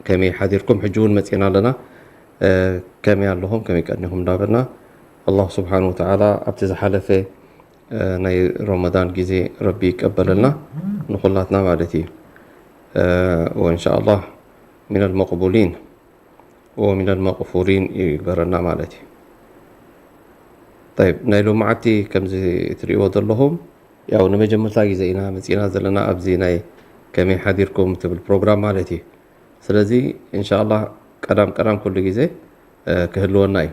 ከመይ ሓዲርኩም? ሕጂ እውን መፂና ኣለና። ከመይ ኣለኹም? ከመይ ቀኒኹም? እንዳበልና ኣላህ ስብሓን ወተዓላ ኣብቲ ዝሓለፈ ናይ ረመዳን ግዜ ረቢ ይቀበለልና ንኹላትና ማለት እዩ። ወእንሻ ኣላህ ሚነል መቅቡሊን ወሚነል መቅፉሪን ይግበረና ማለት እዩ። ጠይብ፣ ናይ ሎማዓቲ ከምዚ ትርእይዎ ዘለኹም ያው ንመጀመርታ ግዜ ኢና መፂና ዘለና ኣብዚ ናይ ከመይ ሓዲርኩም ትብል ፕሮግራም ማለት እዩ። ስለዚ እንሻላ ቀዳም ቀዳም ኩሉ ግዜ ክህልወና እዩ።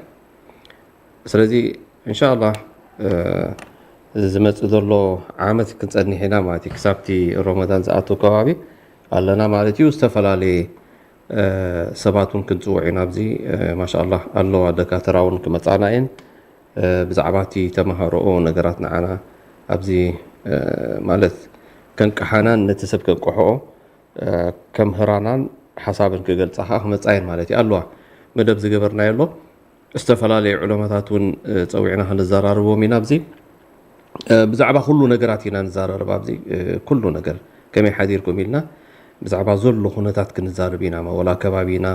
ስለዚ እንሻላ ዝመፅእ ዘሎ ዓመት ክንፀኒሕ ኢና ማለት እዩ። ክሳብቲ ረመዳን ዝኣቱ ከባቢ ኣለና ማለት እዩ። ዝተፈላለየ ሰባት እውን ክንፅውዕ ኢና ኣብዚ። ማሻላ ኣለዋ ደካተራ እውን ክመፃና እየን። ብዛዕባ እቲ ተመሃረኦ ነገራት ንዓና ኣብዚ ማለት ከንቅሓናን ነቲ ሰብ ከንቅሖ ከምህራናን ሓሳብን ክገልፃ ከዓ ክመፃ እየን ማለት እዩ። ኣለዋ መደብ ዝገበርናዮ ኣሎ። ዝተፈላለዩ ዑለማታት እውን ፀዊዕና ክንዘራርቦም ኢና ኣብዚ። ብዛዕባ ኩሉ ነገራት ኢና ንዘራረብ ኣብዚ። ኩሉ ነገር ከመይ ሓዲርኩም ኢልና ብዛዕባ ዘሎ ኩነታት ክንዛርብ ኢና። ወላ ከባቢና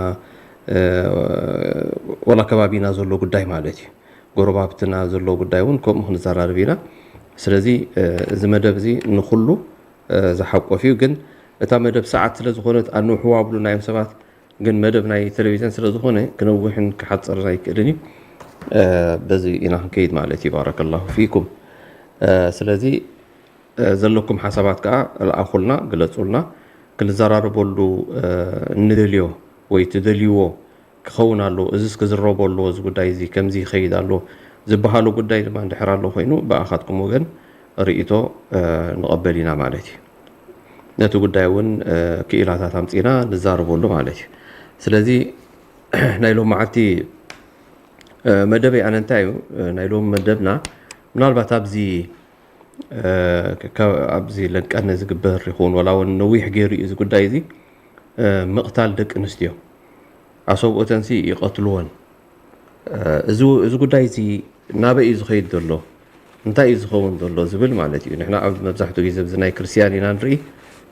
ወላ ከባቢና ዘሎ ጉዳይ ማለት እዩ። ጎረባብትና ዘሎ ጉዳይ እውን ከምኡ ክንዘራርብ ኢና። ስለዚ እዚ መደብ እዚ ንኩሉ ዝሓቆፍ እዩ። ግን እታ መደብ ሰዓት ስለ ዝኾነት ኣንውሕዋ ብሉና እዮም ሰባት። ግን መደብ ናይ ቴሌቪዝን ስለ ዝኾነ ክነውሕን ክሓፅርን ኣይክእልን እዩ። በዚ ኢና ክንከይድ ማለት እዩ። ባረከላሁ ፊኩም። ስለዚ ዘለኩም ሓሳባት ከዓ ልኣኹልና፣ ግለፁልና። ክንዘራረበሉ እንደልዮ ወይ ትደልይዎ ክኸውን ኣለዎ። እዚስ ክዝረቦ ኣለዎ፣ እዚ ጉዳይ እዚ ከምዚ ይኸይድ ኣሎ ዝበሃሉ ጉዳይ ድማ እንድሕር ኣሎ ኮይኑ ብኣኻትኩም ወገን ርእይቶ ንቐበል ኢና ማለት እዩ። ነቲ ጉዳይ እውን ክኢላታት ኣምፂና ንዛረበሉ ማለት እዩ። ስለዚ ናይ ሎም መዓልቲ መደበይ ኣነ እንታይ እዩ፣ ናይ ሎም መደብና ምናልባት ኣብዚ ኣብዚ ለንቀነ ዝግበር ይኸውን ወላ እውን ነዊሕ ገይሩ እዩ እዚ ጉዳይ እዚ። ምቕታል ደቂ ኣንስትዮ ኣሰብኦተንሲ ይቐትልዎን። እዚ ጉዳይ እዚ ናበይ እዩ ዝኸይድ ዘሎ? እንታይ እዩ ዝኸውን ዘሎ ዝብል ማለት እዩ። ንሕና ኣብ መብዛሕትኡ ግዜ ኣብዚ ናይ ክርስትያን ኢና ንርኢ።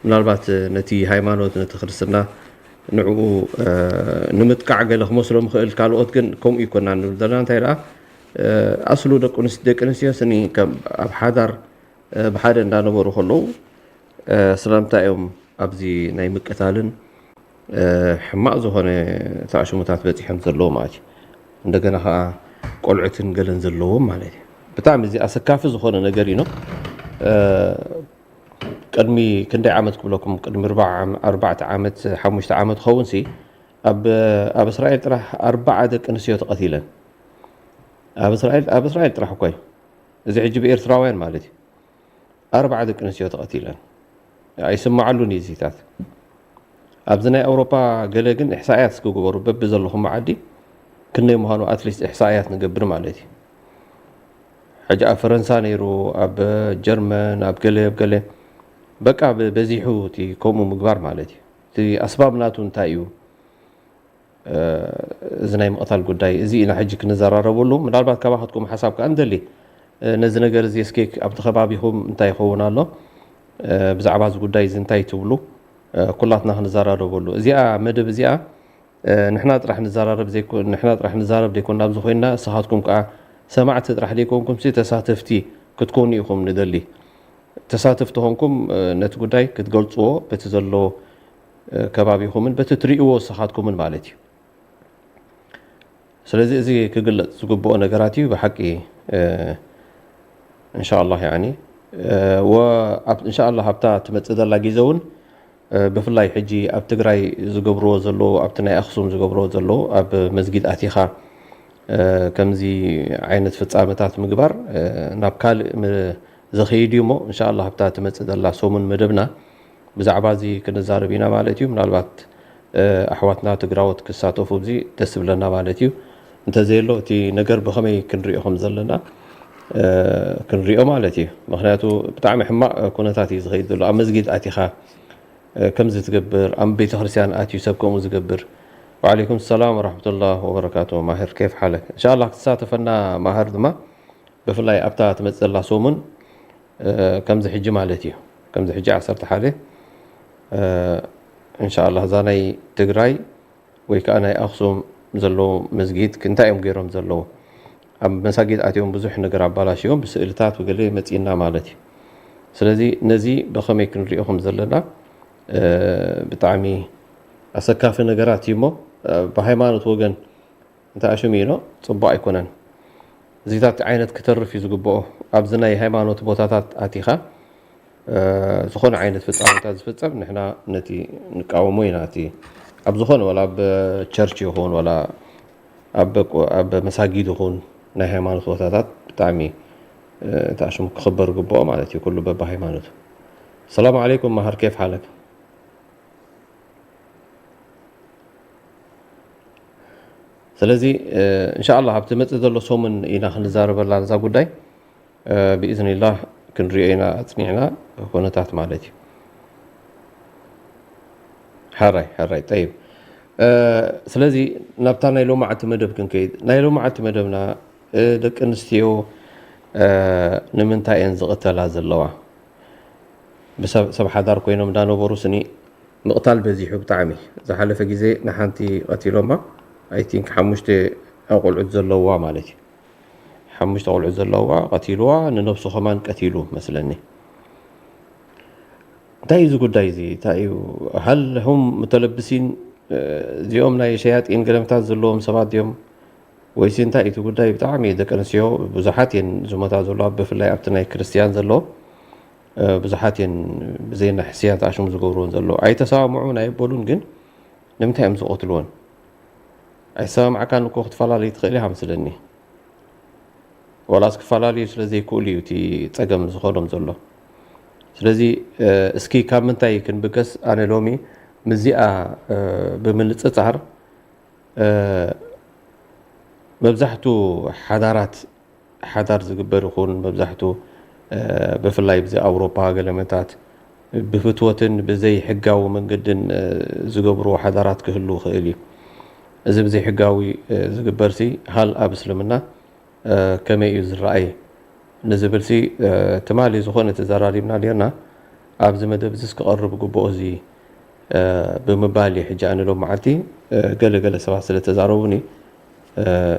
ምናልባት ነቲ ሃይማኖት ነቲ ክርስትና ንዕኡ ንምጥቃዕ ገለ ክመስሎም ይኽእል። ካልኦት ግን ከምኡ ይኮና ንብል ዘለና። እንታይ ደኣ ኣስሉ ደቂ ኣንስትዮ ስኒ ኣብ ሓዳር ብሓደ እንዳነበሩ ከለዉ ስለምንታይ እዮም ኣብዚ ናይ ምቅታልን ሕማቕ ዝኾነ ተኣሽሙታት በፂሖም ዘለዉ ማለት እዩ። እንደገና ከዓ ቆልዑትን ገለን ዘለዎም ማለት እዩ። ብጣዕሚ እዚ ኣሰካፊ ዝኾነ ነገር እዩ። ቅድሚ ክንደይ ዓመት ክብለኩም፣ ቅድሚ ኣርባዕተ ዓመት ሓሙሽተ ዓመት ኸውን ሲ ኣብ እስራኤል ጥራሕ ኣርባዓ ደቂ ኣንስትዮ ተቐቲለን። ኣብ እስራኤል ኣብ እስራኤል ጥራሕ እኮ እዩ። እዚ ሕጂ ብኤርትራውያን ማለት እዩ። ኣርባዓ ደቂ ኣንስትዮ ተቐቲለን። ኣይስማዓሉን እዩ እዚታት። ኣብዚ ናይ ኣውሮፓ ገለ ግን እሕሳእያት እስኪ ግበሩ፣ በቢ ዘለኹም ዓዲ ክንደይ ምዃኑ ኣትሊስት እሕሳእያት ንገብር ማለት እዩ። ሕጂ ኣብ ፈረንሳ ነይሩ፣ ኣብ ጀርመን፣ ኣብ ገለ ኣብ ገለ በቃ በዚሑ እቲ ከምኡ ምግባር ማለት እዩ። እቲ ኣስባብ ናቱ እንታይ እዩ? እዚ ናይ ምቕታል ጉዳይ እዚ ኢና ሕጂ ክንዘራረበሉ። ምናልባት ካባኻትኩም ሓሳብ ከዓ ንደሊ ነዚ ነገር እዚ እስኪ ኣብቲ ከባቢኹም እንታይ ይኸውን ኣሎ ብዛዕባ እዚ ጉዳይ እዚ እንታይ ትብሉ? ኩላትና ክንዘራረበሉ። እዚኣ መደብ እዚኣ ንሕና ጥራሕ ንዘራረብ ዘይኮ ንሕና ጥራሕ ንዛረብ ዘይኮና ኣብዚ ኮይንና ንስኻትኩም ከዓ ሰማዕቲ ጥራሕ ዘይኮንኩም ሲ ተሳተፍቲ ክትኮኑ ኢኹም ንደሊ። ተሳተፍቲ ኾንኩም ነቲ ጉዳይ ክትገልፅዎ በቲ ዘሎ ከባቢኹምን በቲ ትርእይዎ ንስኻትኩምን ማለት እዩ። ስለዚ እዚ ክግለፅ ዝግብኦ ነገራት እዩ ብሓቂ። እንሻላ ያኒ እንሻላ ኣብታ ትመፅእ ዘላ ግዜ እውን ብፍላይ ሕጂ ኣብ ትግራይ ዝገብርዎ ዘለዉ ኣብቲ ናይ ኣክሱም ዝገብርዎ ዘለዉ ኣብ መስጊድ ኣቲኻ ከምዚ ዓይነት ፍፃመታት ምግባር ናብ ካልእ ዘኸይድ እዩ እሞ እንሻላ ኣብታ ትመፅእ ዘላ ሰሙን መደብና ብዛዕባ እዚ ክንዛረብ ኢና ማለት እዩ። ምናልባት ኣሕዋትና ትግራዎት ክሳተፉ ኣብዚ ደስ ዝብለና ማለት እዩ። እንተዘየሎ እቲ ነገር ብኸመይ ክንሪኦ ከም ዘለና ክንሪኦ ማለት እዩ። ምክንያቱ ብጣዕሚ ሕማቕ ኩነታት እዩ ዝኸይድ ዘሎ። ኣብ መስጊድ ኣቲኻ ከምዚ ትገብር፣ ኣብ ቤተክርስትያን ኣትዩ ሰብ ከምኡ ዝገብር። ወዓለይኩም ሰላም ወራሕመቱላህ ወበረካቱ። ማህር ኬፍ ሓለክ? እንሻላ ክትሳተፈና ማህር ድማ ብፍላይ ኣብታ ትመፅእ ዘላ ሰሙን ከምዚ ሕጂ ማለት እዩ። ከምዚ ሕጂ ዓሰርተ ሓደ እንሻላ እዛ ናይ ትግራይ ወይ ከዓ ናይ ኣኽሱም ዘለዉ መስጊድ እንታይ እዮም ገይሮም ዘለዉ? ኣብ መሳጊድ ኣትዮም ብዙሕ ነገር ኣባላሽዮም ብስእልታት ብገለ መፂና ማለት እዩ። ስለዚ ነዚ ብኸመይ ክንሪኦ ከም ዘለና ብጣዕሚ ኣሰካፊ ነገራት እዩ እሞ ብሃይማኖት ወገን እንተ ኣሽሚኖ ፅቡቅ ኣይኮነን። እዚታት ዓይነት ክተርፍ እዩ ዝግብኦ። ኣብዚ ናይ ሃይማኖት ቦታታት ኣቲኻ ዝኾነ ዓይነት ፍፃመታት ዝፍፀም ንሕና ነቲ ንቃወሞ ኢና። እቲ ኣብ ዝኾነ ዋላ ኣብ ቸርች ይኹን ዋላ ኣብ መሳጊድ ይኹን ናይ ሃይማኖት ቦታታት ብጣዕሚ እቲ ኣሽሙ ክኽበር ግብኦ ማለት እዩ። ኩሉ በብሃይማኖቱ። ሰላም ዓለይኩም መሃር ኬፍ ሓለክ? ስለዚ እንሻላ ኣብቲ መፅእ ዘሎ ሰሙን ኢና ክንዛረበላ ነዛ ጉዳይ ብኢዝኒላህ ክንሪኦ ኢና ኣፅኒዕና ኩነታት ማለት እዩ። ሕራይ ሕራይ ጠይብ። ስለዚ ናብታ ናይ ሎማዓቲ መደብ ክንከይድ። ናይ ሎማዓቲ መደብና ደቂ ኣንስትዮ ንምንታይ እየን ዝቕተላ ዘለዋ? ብሰብ ሰብ ሓዳር ኮይኖም እንዳነበሩ ስኒ ምቕታል በዚሑ ብጣዕሚ። ዝሓለፈ ግዜ ንሓንቲ ቀቲሎማ፣ ኣይ ቲንክ ሓሙሽተ ኣቆልዑት ዘለውዋ ማለት እዩ። ሓሙሽተ ቆልዑት ዘለውዋ ቀቲልዋ፣ ንነብሱ ከማን ቀቲሉ መስለኒ። እንታይ እዩ እዚ ጉዳይ እዚ? እንታይ እዩ? ሃል ሁም ሙተለብሲን፣ እዚኦም ናይ ሸያጢን ገለምታት ዘለዎም ሰባት ድዮም? ወይሲ እንታይ እቲ ጉዳይ? ብጣዕሚ ደቂ ኣንስትዮ ብዙሓት እየን ዝሞታ ዘለዋ፣ ብፍላይ ኣብቲ ናይ ክርስትያን ዘሎ ብዙሓት እየን ብዘይ ናይ ሕስያን ተኣሽሙ ዝገብርዎን ዘለዉ። ኣይተሰማምዑን ኣይበሉን፣ ግን ንምንታይ እዮም ዝቐትልዎን? ኣይሰማማዕካን እኮ ክትፈላለዩ ትኽእል ኢኻ መስለኒ። ዋላስ ክፈላለዩ ስለ ዘይክእሉ እዩ እቲ ጸገም ዝኾኖም ዘሎ። ስለዚ እስኪ ካብ ምንታይ ክንብገስ? ኣነ ሎሚ ምስዚኣ ብምንጽጻር መብዛሕቱ ሓዳራት ሓዳር ዝግበር ይኹን መብዛሕቱ ብፍላይ ብዚ ኣውሮፓ ገለመታት ብፍትወትን ብዘይ ሕጋዊ መንገድን ዝገብርዎ ሓዳራት ክህሉ ይኽእል እዩ። እዚ ብዘይ ሕጋዊ ዝግበር ሲ ሃል ኣብ እስልምና ከመይ እዩ ዝረኣይ ንዝብል ሲ ትማሊ ዝኾነ ተዘራሪብና ኔርና። ኣብዚ መደብ እዚስ ክቐርብ ግብኦ እዚ ብምባል እዩ። ሕጂ ኣነ ሎም መዓልቲ ገለ ገለ ሰባት ስለ ተዛረቡኒ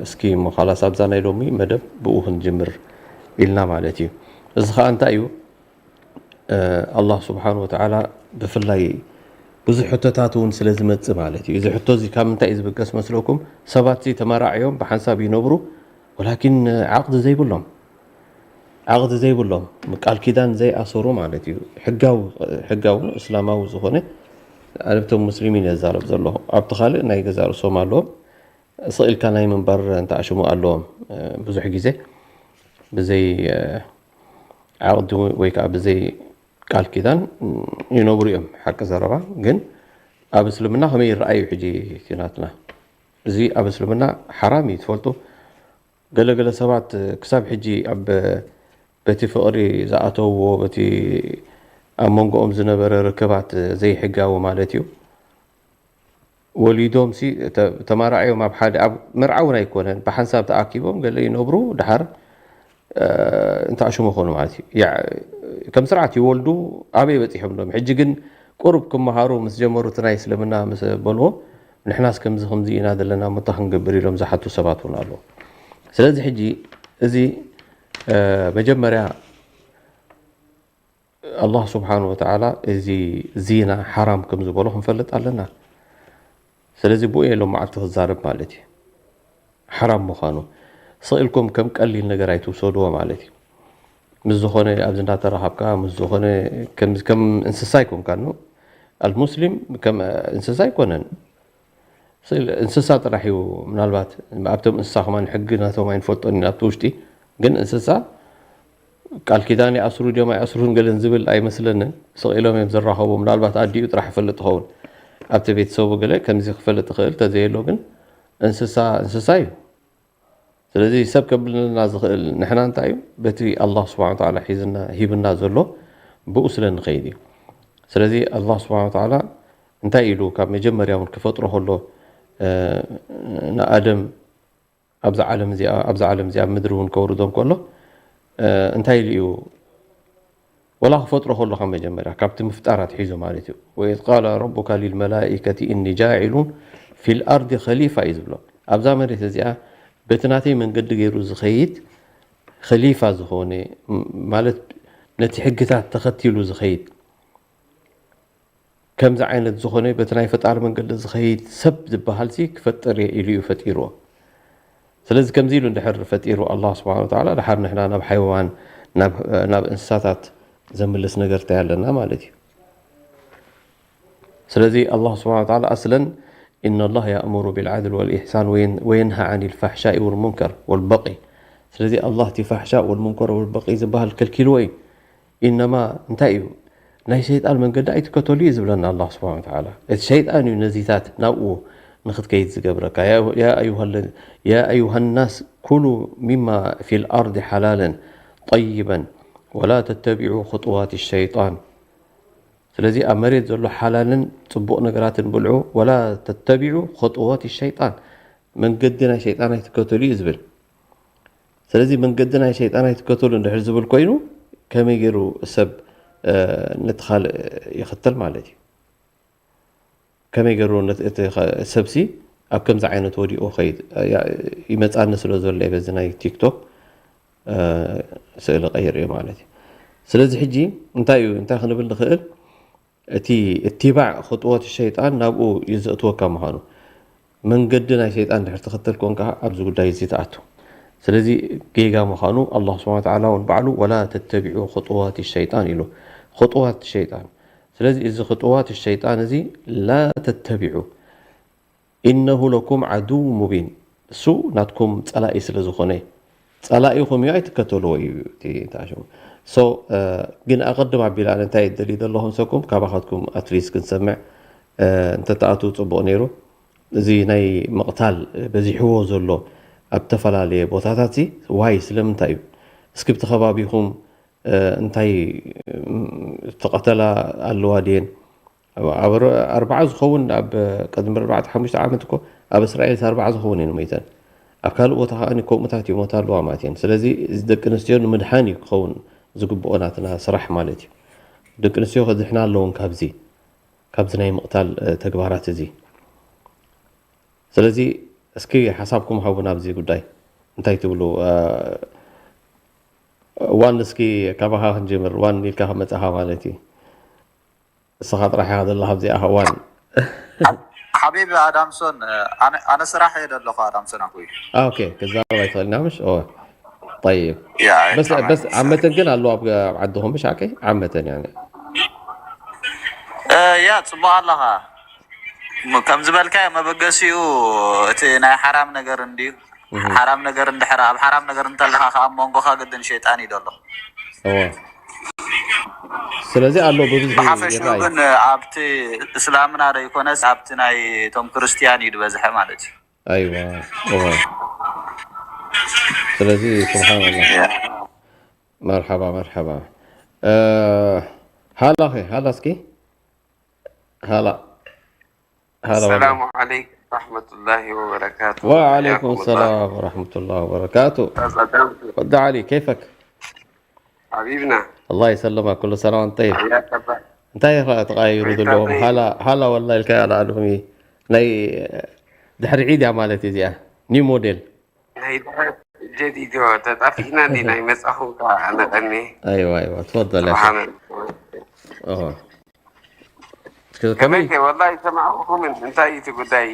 እስኪ እሞ ካላስ ኣብዛ ናይ ሎሚ መደብ ብኡ ክንጅምር ኢልና ማለት እዩ። እዚ ከዓ እንታይ እዩ? ኣላህ ስብሓን ወተዓላ ብፍላይ ብዙሕ ሕቶታት እውን ስለ ዝመፅእ ማለት እዩ። እዚ ሕቶ እዚ ካብ ምንታይ እዩ ዝብገስ መስለኩም? ሰባት ሲ ተመራዕዮም ብሓንሳብ ይነብሩ፣ ወላኪን ዓቕዲ ዘይብሎም ዓቕዲ ዘይብሎም ቃል ኪዳን ዘይኣሰሩ ማለት እዩ። ሕጋዊ ሕጋዊ እስላማዊ ዝኾነ ኣነብቶም ሙስሊሚን እየ ዝዛረብ ዘለኹ። ኣብቲ ካልእ ናይ ገዛ ርእሶም ኣለዎም። ስቕ ኢልካ ናይ ምንባር እንተኣሽሙ ኣለዎም። ብዙሕ ግዜ ብዘይ ዓቕዲ ወይ ከዓ ብዘይ ቃል ኪዳን ይነብሩ እዮም። ሓቂ ዘረባ ግን ኣብ እስልምና ከመይ ይረኣዩ? ሕጂ እቲ ናትና እዚ ኣብ እስልምና ሓራም እዩ ትፈልጡ። ገለገለ ሰባት ክሳብ ሕጂ ኣብ በቲ ፍቕሪ ዝኣተውዎ በቲ ኣብ መንጎኦም ዝነበረ ርክባት ዘይሕጋዊ ማለት እዩ ወሊዶም ሲ ተማራዕዮም ኣብ ሓደ ኣብ መርዓውን ኣይኮነን ብሓንሳብ ተኣኪቦም ገለ ይነብሩ ድሓር እንተኣሽሙ ኾኑ ማለት እዩ። ከም ስርዓት ይወልዱ ኣበይ በፂሖም ዶም ሕጂ ግን ቁሩብ ክመሃሩ ምስ ጀመሩ እቲ ናይ እስልምና ምስ በልዎ ንሕናስ ከምዚ ከምዚ ኢና ዘለና ምታ ክንገብር ኢሎም ዝሓቱ ሰባት እውን ኣለዉ። ስለዚ ሕጂ እዚ መጀመርያ ኣላህ ስብሓን ወተዓላ እዚ ዚና ሓራም ከም ዝበሎ ክንፈልጥ ኣለና። ስለዚ ብኡ የሎም መዓልቲ ክዛረብ ማለት እዩ ሓራም ምዃኑ ስቕ ኢልኩም ከም ቀሊል ነገር ኣይትውሰድዎ ማለት እዩ። ምስ ዝኾነ ኣብዚ እንዳተራኸብካ ምስ ዝኾነ ከም እንስሳ ኣይኮንካን። ኣልሙስሊም ከም እንስሳ ኣይኮነን። ስለ እንስሳ ጥራሕ እዩ ምናልባት ኣብቶም እንስሳ ከማን ሕጊ ናቶም ኣይንፈልጦን ኢና ኣብቲ ውሽጢ ግን እንስሳ ቃል ኪዳን ይኣስሩ ድዮም ኣይኣስሩን ገለን ዝብል ኣይመስለንን። ስቕ ኢሎም እዮም ዝራኸቡ። ምናልባት ኣዲኡ ጥራሕ ይፈልጥ ይኸውን ኣብቲ ቤተሰቡ ገለ ከምዚ ክፈልጥ ይኽእል ተዘየሎ ግን እንስሳ እንስሳ እዩ። ስለዚ ሰብ ከብልለና ዝኽእል ንሕና እንታይ እዩ በቲ ኣላህ ስብሓን ወተዓላ ሒዝና ሂብና ዘሎ ብኡ ስለ ንኸይድ እዩ። ስለዚ ኣላህ ስብሓን ወተዓላ እንታይ ኢሉ ካብ መጀመርያ እውን ክፈጥሮ ከሎ ንኣደም ኣብዛ ዓለም እዚኣ ኣብዛ ዓለም እዚኣ ኣብ ምድሪ እውን ከውርዶ እንከሎ እንታይ ኢሉ እዩ ወላ ክፈጥሮ ከሎ ካብ መጀመርያ ካብቲ ምፍጣር ኣትሒዙ ማለት እዩ። ወኢዝ ቃለ ረቡካ ሊልመላኢከቲ እኒ ጃዒሉን ፊል ኣርዲ ኸሊፋ እዩ ዝብሎ። ኣብዛ መሬት እዚኣ በቲ ናተይ መንገዲ ገይሩ ዝኸይድ፣ ኸሊፋ ዝኾነ፣ ም-፣ ማለት ነቲ ሕግታት ተኸቲሉ ዝኸይድ፣ ከምዚ ዓይነት ዝኾነ በቲ ናይ ፈጣሪ መንገዲ ዝኸይድ ሰብ ዝበሃል ሲ ክፈጥር እየ ኢሉ እዩ ፈጢርዎ። ስለዚ ከምዚ ኢሉ እንድሕር ፈጢሩ ኣላህ ስብሓነ ወተዓላ፣ ድሓር ንሕና ናብ ሓይዋን፣ ናብ፣ ናብ እንስሳታት ዘምልስ ነገር እንታይ ኣለና ማለት እዩ? ስለዚ ኣላህ ስብሓነ ወተዓላ ኣስለን إن الله يأمر بالعدل والإحسان وين-، وينهى عن الفحشاء والمنكر والبغي. ስለዚ ኣላህ እቲ ፋሕሻእ ወልሙንከር ወልበቂ ዝበሃል ከልኪልዎ እዩ። ኢነማ እንታይ እዩ? ናይ ሸይጣን መንገዲ ኣይትከተሉ እዩ ዝብለና ኣላህ ስብሓነ ወተዓላ። እቲ ሸይጣን እዩ ነዚታት ናብኡ ንኽትከይድ ዝገብረካ። ያ፣ ያ ኣዩሃ ለ-፣ ያ ኣዩሃ ናስ ኩሉ ሚማ ፊል ኣርዲ ሓላለን ጠይበን ወላ ተተቢዑ ኹጥዋት ሸይጣን። ስለዚ ኣብ መሬት ዘሎ ሓላልን ጽቡቕ ነገራትን ብልዑ፣ ወላ ተተቢዑ ኹጥዋት ሸይጣን፣ መንገዲ ናይ ሸይጣን ኣይትከተሉ እዩ ዝብል። ስለዚ መንገዲ ናይ ሸይጣን ኣይትከተሉ እንድሕር ዝብል ኮይኑ፣ ከመይ ገይሩ ሰብ፣ እ፣ ነቲ ካልእ ይኽተል ማለት እዩ? ከመይ ገይሩ ነት-፣ እቲ ኸ-፣ ሰብሲ ኣብ ከምዚ ዓይነት ወዲቑ ኸይድ? ያ-፣ ይመጻኒ ስለ ዘሎ በዚ ናይ ቲክቶክ፣ እ፣ ስእሊ ቀይር እየ ማለት እዩ። ስለዚ ሕጂ እንታይ እዩ፣ እንታይ ክንብል ንኽእል? እቲ እትባዕ ኹጥወት ሸይጣን ናብኡ እዩ ዘእትወካ ምዃኑ። መንገዲ ናይ ሸይጣን ድሕር ትኽተል ኮንካ ኣብዚ ጉዳይ እዚ ትኣቱ። ስለዚ ጌጋ ምዃኑ ኣላህ ስብሓነ ወተዓላ እውን ባዕሉ "ወላ ተተቢዑ ኹጥዋት ሸይጣን" ኢሉ። ኹጥዋት ሸይጣን። ስለዚ እዚ ኹጥዋት ሸይጣን እዚ ላ ተተቢዑ። "ኢነሁ ለኩም ዓዱው ሙቢን"፣ እሱ ናትኩም ጸላኢ ስለ ዝኾነ፣ ጸላኢኹም እዩ፣ ኣይትከተልዎ እዩ እቲ ተኣሽሙ። ሶ፣ እ፣ ግን ኣቐድም ኣቢለ ኣነ እንታይ ደልዩ ዘለኹ ንሰኩም፣ ካባኻትኩም ኣትሊስት ክንሰምዕ፣ እ፣ እንተተኣትዉ ጽቡቕ ነይሩ። እዚ ናይ ምቕታል በዚሕዎ ዘሎ ኣብ ዝተፈላለየ ቦታታት ሲ፣ ዋይ ስለምንታይ እዩ? እስኪ ብቲ ከባቢኹም እ፣ እንታይ፣ ም፣ ዝተቐተላ ኣለዋ ድየን? ኣብ፣ ኣብ ኣር-፣ ኣርባዓ ዝኸውን ኣብ ቅድሚ ኣርባዕተ ሓሙሽተ ዓመት እኮ ኣብ እስራኤል ኣርባዓ ዝኸውን እየን ሞይተን። ኣብ ካልእ ቦታ ከኣ ከምኡታት ይሞታ ኣለዋ ማለት እየን። ስለዚ እዚ ደቂ ኣንስትዮ ንምድሓን እዩ ክኸውን ዝግብኦ ናትና ስራሕ ማለት እዩ። ደቂ ኣንስትዮ ከድሕና ኣለወን ካብዚ፣ ካብዚ ናይ ምቕታል፣ እ፣ ተግባራት እዚ። ስለዚ እስኪ ሓሳብኩም ሃቡና ኣብዚ ጉዳይ። እንታይ ትብሉ? እ፣ ዋን እስኪ ካባኻ ክንጅምር፣ ዋን ኢልካ ከመጻኻ ማለት እዩ። እስኻ ጥራሕ ኢኻ ዘለኻ ኣብዚኣ ዋን። ሓቢቢ ኣዳምሶን፣ ኣነ፣ ኣነ ስራሕ እየ ዘለኹ ኣዳምሶን ኣኹይ። ኦኬ፣ ክዛረብ ኣይትኽእልና ምሽ? ኦ፣ ጠይብ። ያ፣ በስ፣ ኣነ በስ ዓመተን ግን ኣለዋ ኣብ፣ ኣብ ዓድኹም ምሽ? ሓቀይ? ዓመተን ያኒ። እ፣ ያ፣ ጽቡቕ ኣለኻ። ም-፣ ከም ዝበልካዮ መበገሲኡ እቲ ናይ ሓራም ነገር እንድዩ። እህ። ሓራም ነገር እንድሕር፣ ኣብ ሓራም ነገር እንተለኻ ከኣ ኣብ መንጎኻ ግድን ሸይጣን እዩ ዘሎ። እወ። ስለዚ ኣሎ ብብዝሒ ብሓፈሽኡ ይረኣይ። ግን ኣብቲ እስላምና ዶ ይኮነስ ኣብቲ ናይ እቶም ክርስትያን እዩ ዝበዝሐ ማለት እዩ። ኣይዋ፣ እወ። ስለዚ ስብሓንላህ። ያ። መርሓባ፣ መርሓባ። እ፣ ሃላ ኸ፣ ሃላ እስኪ። ሃላ። ሃላ ወላ። السلام عليكم ورحمة الله وبركاته. وعليكم حياكم الله. السلام ورحمة الله وبركاته. أستاذ أدم. ود علي، كيفك؟ حبيبنا. الله يسلمك، كل سنة وأنت طيب. حياك الله. እንታይ ኢኻ ተቓይሩ وأنت ዘለዎም? طيب. ሃላ፣ ሃላ ወላ ኢልካ ያላ ኣሉሚ። ናይ ድሕሪ ዒድ እያ ማለት እዚኣ። ኒው ሞዴል። ናይ ድሕሪ ጀዲድ እዮ፣ ተጣፊእና እንዲና ይመጻኹም ከኣ ኣነቐኒ። ኣይዋ፣ ኣይዋ፣ ትፈደል ያኺ። ስብሓን ኣላህ። ኦሆ። እስከ ከመይ ከመይ? ከ ወላሂ ሰማዕኹምን፣ እንታይ እዩ እቲ ጉዳይ?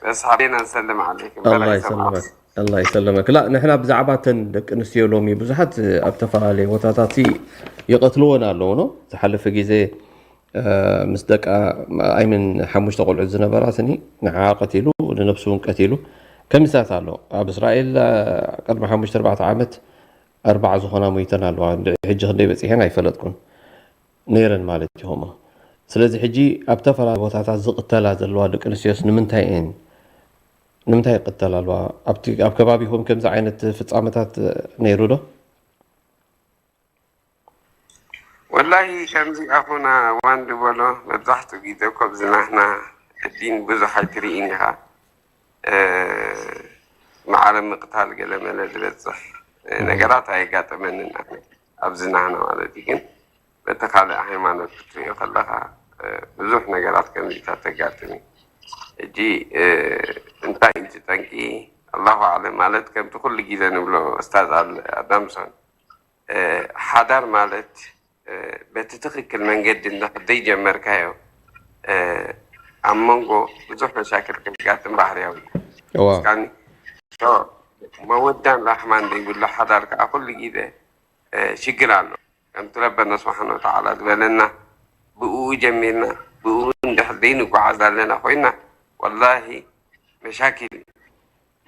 በስ ሓቤና ንሰልም ዓለይኩም። ኣላህ በላይ ይሰልመክ። ሰማዕኹም። ኣላህ ይሰልመክ። ላ፣ ንሕና ብዛዕባ እተን ደቂ ኣንስትዮ ሎሚ ብዙሓት ኣብ ዝተፈላለየ ቦታታት ሲ ይቐትልወን ኣለዉ፣ ኖ? ዝሓለፈ ግዜ፣ እ፣ ምስ ደቃ፣ ኣይምን ሓሙሽተ ቆልዑት ዝነበራ ስኒ ንዓ ቀቲሉ፣ ንነብሱ እውን ቀቲሉ። ከሚሳት ኣሎ። ኣብ እስራኤል፣ እ፣ ቅድሚ ሓሙሽተ ኣርባዕተ ዓመት ኣርባዓ ዝኾና ሞይተን ኣለዋ። እንድዒ ሕጂ ክንደይ በጺሐን ኣይፈለጥኩን። ነይረን ማለት እዩ ከምኡ። ስለዚ ሕጂ ኣብ ተፈላለየ ቦታታት ዝቕተላ ዘለዋ ደቂ ኣንስትዮስ ንምንታይ እየን? ንምንታይ ይቕተላ ኣለዋ? ኣብቲ፣ ኣብ ከባቢኹም ከምዚ ዓይነት ፍጻመታት ነይሩ ዶ? ወላሂ ከምዚ ኣኹና ዋን ዝበሎ መብዛሕትኡ ግዜ እኮ ኣብዚ ናህና ዲን ብዙሕ ኣይትርእይን ኢኻ። እ፣ ማዕረ ምቕታል ገለ መለ ዝበጽሕ፣ እ፣ እህ። ነገራት ኣየጋጠመንን ኣነ። ኣብዚ ናህና ማለት እዩ። ግን በቲ ካልእ ሃይማኖት ክትርእዮ ከለኻ፣ እ፣ ብዙሕ ነገራት ከምዚታት ተጋጥም እዩ። ሕጂ እንታይ እዩ እቲ ጠንቂ? ኣላሁ ኣዕለም። ማለት ከምቲ ኩሉ ግዜ ንብሎ ኡስታዝ ኣዳምሶን፣ ሓዳር ማለት በቲ ትኽክል መንገዲ እንድሕር ዘይጀመርካዮ ኣብ መንጎ ብዙሕ መሻክል ከጋጥም ባህርያዊ እዩ። እስካኒ መወዳን ራሕማን ዘይብሉ ሓዳር ከዓ ኩሉ ግዜ ሽግር ኣሎ። ከምቲ ረበና ስብሓን ወተዓላ ዝበለና ብእኡ ጀሚርና ብእኡ እንድሕር ዘይንጓዓዝ ኣለና ኮይና ወላሂ መሻኪል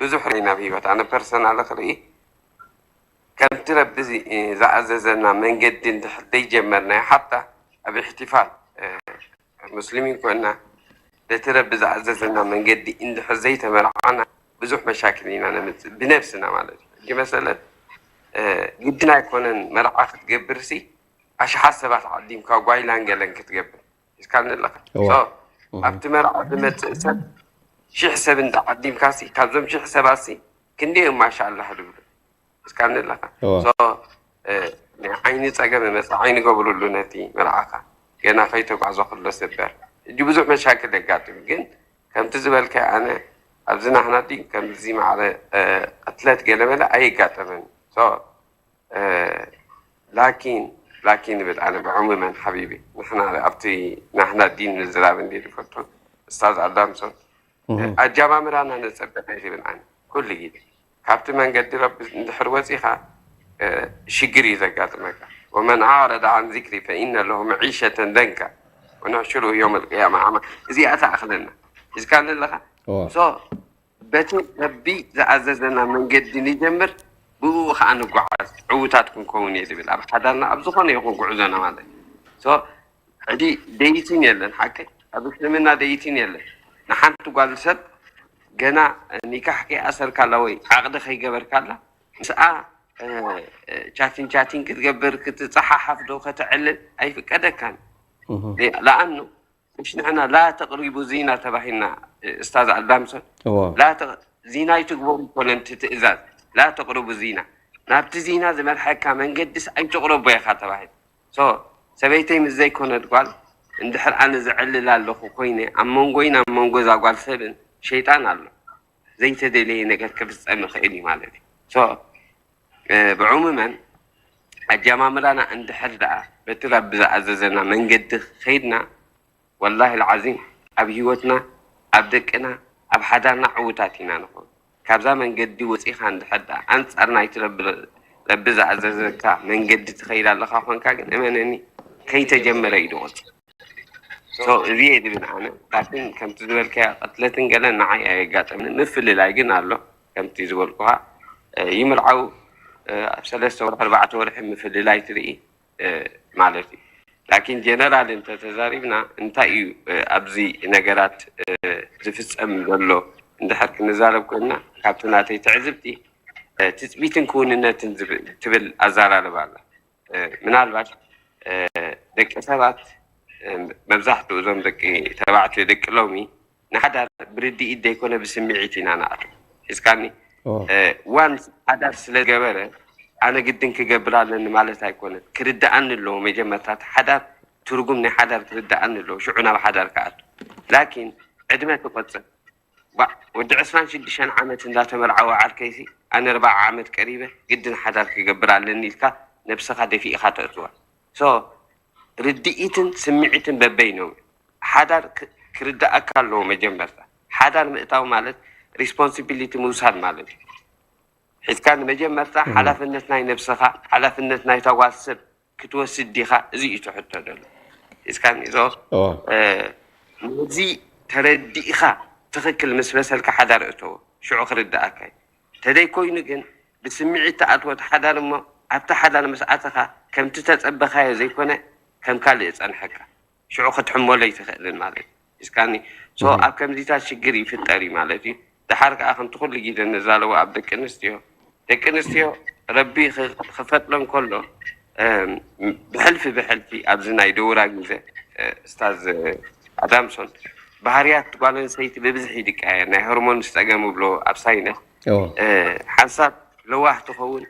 ብዙሕ ኢና ኣብ ህይወት። ኣነ ፐርሰናል ክርኢ ከምቲ ረቢ ዝኣዘዘና መንገዲ እንድሕር ዘይጀመርናዮ ሓታ ኣብ እሕትፋል ሙስሊሚን ኮይና በቲ ረቢ ዝኣዘዘና መንገዲ እንድሕር ዘይተመርዓና ብዙሕ መሻክል ኢና ነምፅእ ብነብስና ማለት እዩ። ሕጂ መሰለን ግድን ኣይኮነን መርዓ ክትገብር ሲ ኣሽሓት ሰባት ዓዲምካ ጓይላን ገለን ክትገብር እስካኒ ኣለካ ኣብቲ መርዓ ዝመፅእ ሰብ ሽሕ ሰብ እንዳ ዓዲምካ ሲ ካብዞም ሽሕ ሰባት ሲ ክንደይ እዮም ማሻኣላህ ዝብሉ እስካኒ ኣለካ እዋ። ናይ ዓይኒ ፀገም ይመፅእ ዓይኒ ገብርሉ ነቲ መርዓካ ገና ከይተጓዕዞ ከሎ ስበር እጂ ብዙሕ መሻክል የጋጥም ግን ከምቲ ዝበልካዮ ኣነ ኣብዚ ናህና ዲን ከምዚ ማዕረ ቅትለት ገለመለ ኣይጋጠመን ላኪን ላኪን ይብል ኣነ ብዕሙመን ሓቢቢ ንሕና ኣብቲ ናህና ዲን ምዝራብ እንዲ ዝፈቱ እስታዝ ኣዳምሶን ኣጃማምራና ነፀበቀ ይብል ኣነ ኩሉ ግዜ ካብቲ መንገዲ ረቢ እንድሕር ወፂኻ ሽግር እዩ ዘጋጥመካ ወመን ኣዕረደ ዓን ዚክሪ ፈኢነ ለሁ መዒሸተን ደንካ ወነሕሽሩ ዮም ልቅያማ ኣማ እዚኣ ተኣኽለና ሒዝካ ኣለኻ በቲ ረቢ ዝኣዘዘና መንገዲ ንጀምር ብኡ ከዓ ንጓዓዝ ዕዉታት ክንከውን እየ ዝብል ኣብ ሓዳርና ኣብ ዝኾነ ይኹን ጉዕዞና ማለት ሕጂ ደይትን የለን ሓቂ ኣብ እስልምና ደይትን የለን ንሓንቲ ጓል ሰብ ገና ኒካሕ ከይኣሰርካላ ወይ ዓቕዲ ከይገበርካላ ምስኣ ቻቲን ቻቲን ክትገብር ክትፀሓሓፍ ዶ ከተዕልል ኣይፍቀደካን ለኣኑ مش نحن لا تقربوا الزنا تبعنا استاذ عدامسون እዎ لا ت... زنا يتقبوا كونن تتئزاز لا تقربوا الزنا ናብቲ ዚና ዝመርሐካ መንገድስ ኣይትቕረቦ ኢኻ ተባሂሉ ሶ ሰበይተይ ምስ ዘይኮነት ጓል እንድሕር ኣነ ዘዕልል ኣለኹ ኮይነ ኣብ መንጎይን ኣብ መንጎ እዛ ጓል ሰብን ሸይጣን ኣሎ ዘይተደለየ ነገር ክፍፀም ይኽእል እዩ ማለት እዩ ሶ ብዕሙመን ኣጀማምራና እንድሕር ደኣ በቲ ረቢ ዝኣዘዘና መንገዲ ከይድና ወላሂ ልዓዚም ኣብ ህይወትና ኣብ ደቅና ኣብ ሓዳርና ዕውታት ኢና ንኸውን ካብዛ መንገዲ ወፂኻ እንድሕር ደኣ ኣንፃር ናይቲ ረቢ ዝኣዘዘካ መንገዲ ትኸይድ ኣለኻ ኮንካ ግን እመነኒ ከይተጀመረ እዩ ድቆፅ እዚ እየ ዝብል ኣነ ላኪን ከምቲ ዝበልካዮ ቅትለትን ገለን ንዓይ ኣየጋጠምኒ ምፍልላይ ግን ኣሎ ከምቲ ዝበልኩኻ ይምርዓው ኣብ ሰለስተ ወርሒ ኣርባዕተ ወርሒ ምፍልላይ ትርኢ ማለት እዩ ላኪን ጀነራል እንተተዛሪብና እንታይ እዩ ኣብዚ ነገራት ዝፍፀም ዘሎ እንድሕር ክንዛረብ ኮይንና ካብቲ ናተይ ትዕዝብቲ ትፅቢትን ክውንነትን ትብል ኣዘራርባ ኣላ ምናልባት ደቂ ሰባት መብዛሕትኡ እዞም ደቂ ተባዕትዮ ደቂ ሎሚ ንሓዳር ብርድኢት ዘይኮነ ብስምዒት ኢና ንኣቱ ሒዝካኒ ዋን ሓዳር ስለ ገበረ ኣነ ግድን ክገብር ኣለኒ ማለት ኣይኮነን ክርድኣኒ ኣለዎ መጀመርታ እቲ ሓዳር ትርጉም ናይ ሓዳር ክርድኣኒ ኣለዎ ሽዑ ናብ ሓዳር ክኣቱ ላኪን ዕድመ ትቆፅር ወዲ ዕስራን ሽዱሽተን ዓመት እንዳተመርዓወ ዓርከይሲ ኣነ ኣርባዓ ዓመት ቀሪበ ግድን ሓዳር ክገብር ኣለኒ ኢልካ ነብስኻ ደፊእኻ ተእትዋ ሶ ርድኢትን ስምዒትን በበይኖም ሓዳር ክርድኣካ ኣለዎ መጀመርታ ሓዳር ምእታው ማለት responsibility ምውሳድ ማለት እዩ ሒዝካ ንመጀመርታ ሓላፍነት ናይ ነብስኻ ሓላፍነት ናይ ተጓዝ ሰብ ክትወስድ ዲኻ እዚ እዩ ትሕቶ ዘሎ ሒዝካ ኒዞ ነዚ ተረዲእኻ ትኽክል ምስ መሰልካ ሓዳር እተዎ ሽዑ ክርድኣካ እዩ ተደይ ኮይኑ ግን ብስምዒት ተኣትወት ሓዳር እሞ ኣብቲ ሓዳር ምስ ኣተኻ ከምቲ ተጸበኻዮ ዘይኮነ ከም ካልእ ጸንሐካ ሽዑ ክትሕመሎ ኣይትኽእልን ማለት እዩ እስካኒ ሶ ኣብ ከምዚታት ሽግር ይፍጠር እዩ ማለት እዩ ድሓር ከዓ ከምቲ ኩሉ ግዜ ንዛለዎ ኣብ ደቂ ኣንስትዮ ደቂ ኣንስትዮ ረቢ ክፈጥረን ከሎ ብሕልፊ ብሕልፊ ኣብዚ ናይ ደውራ ግዜ ስታዝ ኣዳምሶን ባህርያት ጓል ኣንስተይቲ ብብዝሒ ይድቀያየር ናይ ሆርሞን ዝፀገም ብሎ ኣብ ሳይነስ ሓንሳብ ለዋህ ትኸውን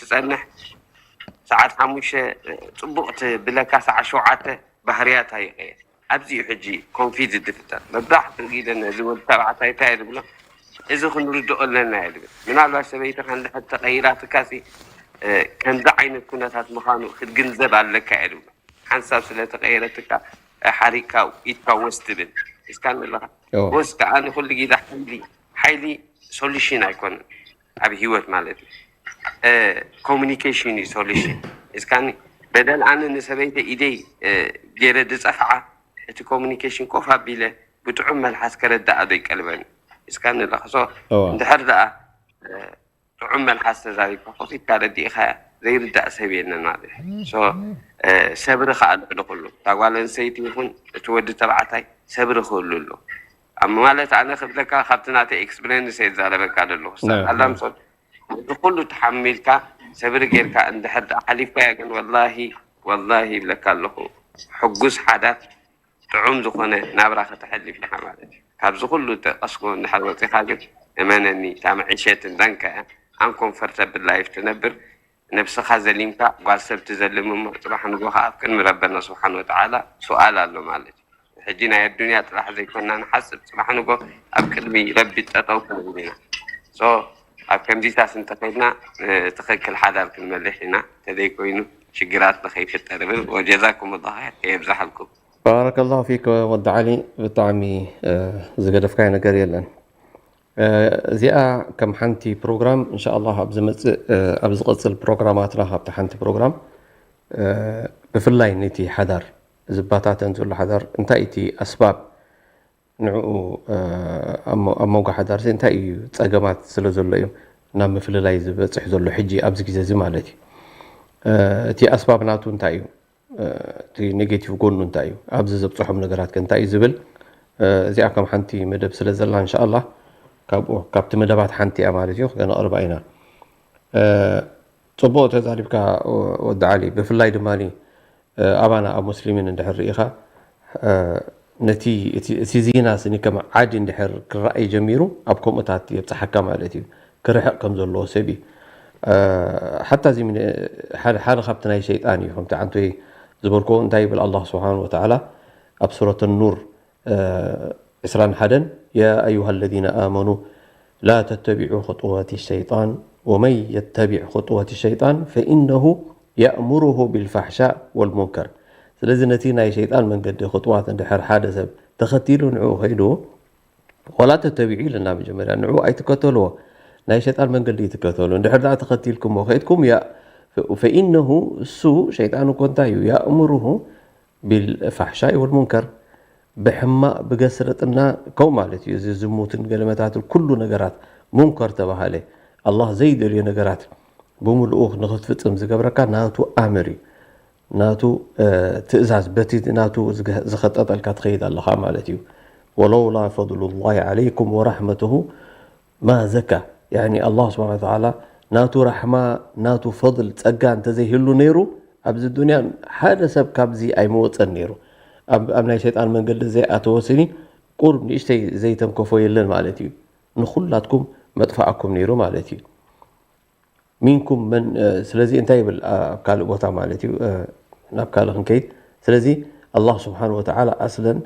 ትፀንሕ ሰዓት ሓሙሽተ ፅቡቕ ትብለካ ሰዓት ሸውዓተ ባህርያታ ይቀየር ኣብዚ እዩ ሕጂ ኮንፊዝ ዝፍጠር። መብዛሕትኡ ግዜ ነዚ ወዲ ተባዕታይ እንታይ እየ ዝብሎ፣ እዚ ክንርድኦ ኣለና እየ ዝብል። ምናልባት ሰበይትኻ እንድሕር ተቐይራትካ ሲ፣ እ፣ ከምዚ ዓይነት ኩነታት ምዃኑ ክትግንዘብ ኣለካ እየ ዝብሎ። ሓንሳብ ስለ ተቐየረትካ፣ እ፣ ሓሪቅካ ኢድካ ወስ ትብል። እስካን ኣለኻ። እዎ። ወስ ከዓ ንኹሉ ግዜ ሓይሊ፣ ሓይሊ ሶሉሽን ኣይኮነን ኣብ ህይወት ማለት እዩ። እ፣ ኮሙኒኬሽን እዩ ሶሉሽን። እስካኒ በደል ኣነ ንሰበይተ ኢደይ፣ እ፣ ገይረ ዝጸፍዓ፣ እቲ ኮሙኒኬሽን ኮፍ ኣቢለ ብጥዑም መልሓስ ከረዳኣ ዶ ይቀልበኒ? እስካኒ ኣለኻ። ሶ እዎ። እንድሕር ደኣ፣ እ፣ ጥዑም መልሓስ ተዛሪብካ ኮፍ ኢልካ ረዲእኻያ ዘይርዳእ ሰብ የለን ማለት እዩ። ሶ፣ እ፣ ሰብሪ ከዓ ልዕሊ ኩሉ። እታ ጓል ኣንስተይቲ ይኹን እቲ ወዲ ተባዕታይ ሰብሪ ክህሉ ኣሎ። ኣብ ማለት ኣነ ክብለካ ካብቲ ናተይ ኤክስፕሬንስ እየ ዝዛረበካ ዘለኹ። ኡስታዝ ናም፣ ኣላም ናም። ሶል፣ እዚ ኩሉ ተሓሚልካ ሰብሪ ጌርካ እንድሕር ደኣ ሓሊፍካዮ ግን ወላሂ፣ ወላሂ ይብለካ ኣለኹ። ሕጉስ ሓዳር ጥዑም ዝኾነ ናብራ ከተሕልፍ ኢኻ ማለት እዩ። ካብዚ ኩሉ ተቐስኮ እንድሕር ወፂኻ ግን እመነኒ እታ መዒሸት እንዳንካ እያ። ኣንኮምፈርተብል ላይፍ ትነብር። ነብስኻ ዘሊምካ ጓል ሰብ ትዘልም እሞ ጽባሕ ንጎ ከዓ ኣብ ቅድሚ ረበና ስብሓን ወተዓላ ሱኣል ኣሎ ማለት እዩ። ሕጂ ናይ ኣዱንያ ጥራሕ ዘይኮንና ንሓስብ፣ ጽባሕ ንጎ ኣብ ቅድሚ ረቢ ጠጠው ክንብል ኢና። ሶ ኣብ ከምዚታት እንተኸድና ትኽክል ሓዳር ክንመልሕ ኢና። ተዘይኮይኑ ሽግራት ንኸይፍጠር እብል። ወጀዛኩም ላ ኸይር ከየብዛሓልኩም። ባረከላሁ ፊክ ወዲ ዓሊ፣ ብጣዕሚ፣ እ፣ ዝገደፍካዮ ነገር የለን። እ፣ እዚኣ ከም ሓንቲ ፕሮግራም እንሻኣላህ ኣብ ዝመጽእ፣ እ፣ ኣብ ዝቐጽል ፕሮግራማትና ካብቲ ሓንቲ ፕሮግራም፣ እ፣ ብፍላይ ነቲ ሓዳር ዝባታተን ዘሎ ሓዳር እንታይ እቲ ኣስባብ ንዕኡ፣ እ፣ ኣብ ሞ-፣ ኣብ መንጎ ሓዳር እንታይ እዩ ጸገማት ስለ ዘሎ እዩ ናብ ምፍልላይ ዝበጽሕ ዘሎ ሕጂ ኣብዚ ግዜ እዚ ማለት እዩ። እ፣ እቲ ኣስባብ ናቱ እንታይ እዩ? እ፣ እቲ ኔጌቲቭ ጎኑ እንታይ እዩ? ኣብዚ ዘብጽሖም ነገራት ከ እንታይ እዩ ዝብል፣ እ፣ እዚኣ ከም ሓንቲ መደብ ስለ ዘላ እንሻኣላህ ካብኡ፣ ካብቲ መደባት ሓንቲ እያ ማለት እዩ፣ ከነቕርባ ኢና። እ፣ ጽቡቕ ተዛሪብካ ወዲ ዓሊ። ብፍላይ ድማ፣ እ፣ ኣባና ኣብ ሙስሊሚን እንድሕር ርኢኻ፣ እ፣ ነቲ፣ እቲ፣ እቲ ዜና ስኒ ከም ዓዲ እንድሕር ክረኣይ ጀሚሩ ኣብ ከምኡታት የብጽሓካ ማለት እዩ። ክርሕቕ ከም ዘለዎ ሰብ እዩ። እ፣ ሓታ እዚ ምን-፣ ሓደ፣ ሓደ ካብቲ ናይ ሸይጣን እዩ። ከምቲ ዓንቶይ ዝበልክዎ እንታይ ይብል ኣላህ ስብሓን ወተዓላ ኣብ ሱረት ኑር፣ እ፣ ዕስራን ሓደን፣ يا أيها الذين آمنوا لا تتبعوا خطوات الشيطان ومن يتبع خطوات الشيطان فإنه يأمره بالفحشاء والمنكر። ስለዚ ነቲ ናይ ሸይጣን መንገዲ፣ ኹጥዋት፣ እንድሕር ሓደ ሰብ ተኸቲሉ ንዕኡ ኸይዱ፣ ወላ ተተቢዑ ኢለና መጀመርያ፣ ንዕኡ ኣይትከተልዎ፣ ናይ ሸይጣን መንገዲ ኣይትከተሉ። እንድሕር ደኣ ተኸቲልኩሞ ኸይድኩም፣ ያ-፣ ፈኢነሁ፣ እሱ ሸይጣን እኮ እንታይ እዩ? ያእምሩሁ ቢልፋሕሻኢ ወልሙንከር፣ ብሕማቕ ብገስረጥና ከምኡ ማለት እዩ። እዚ ዝሙትን ገለመታትን ኩሉ ነገራት ሙንከር ተባሃለ፣ ኣላህ ዘይደልዮ ነገራት ብምልኡ ንኽትፍጽም ዝገብረካ ናቱ ኣምር እዩ። ናቱ፣ እ፣ ትእዛዝ፣ በቲ ናቱ ዝገ-፣ ዝኸጠጠልካ ትኸይድ ኣለኻ ማለት እዩ። ወለውላ ፈድሉላሂ ዓለይኩም ወራሕመቱሁ ማ ዘካ፣ ያኒ ኣላህ ስብሓነ ወተዓላ ናቱ ራሕማ፣ ናቱ ፈድል፣ ጸጋ እንተዘይህሉ ነይሩ፣ ኣብዚ ዱንያ ሓደ ሰብ ካብዚ ኣይመወጸን ነይሩ። ኣብ፣ ኣብ ናይ ሸይጣን መንገዲ ዘይኣተወ ስኒ ቁሩብ ንእሽተይ ዘይተንከፎ የለን ማለት እዩ። ንኹላትኩም መጥፋኣኩም ነይሩ ማለት እዩ። ሚንኩም መን፣ እ፣ ስለዚ እንታይ ይብል? ኣ-፣ ኣብ ካልእ ቦታ ማለት እዩ፣ እ፣ ናብ ካልእ ክንከይድ። ስለዚ ኣላህ ስብሓን ወተዓላ ኣስለን፣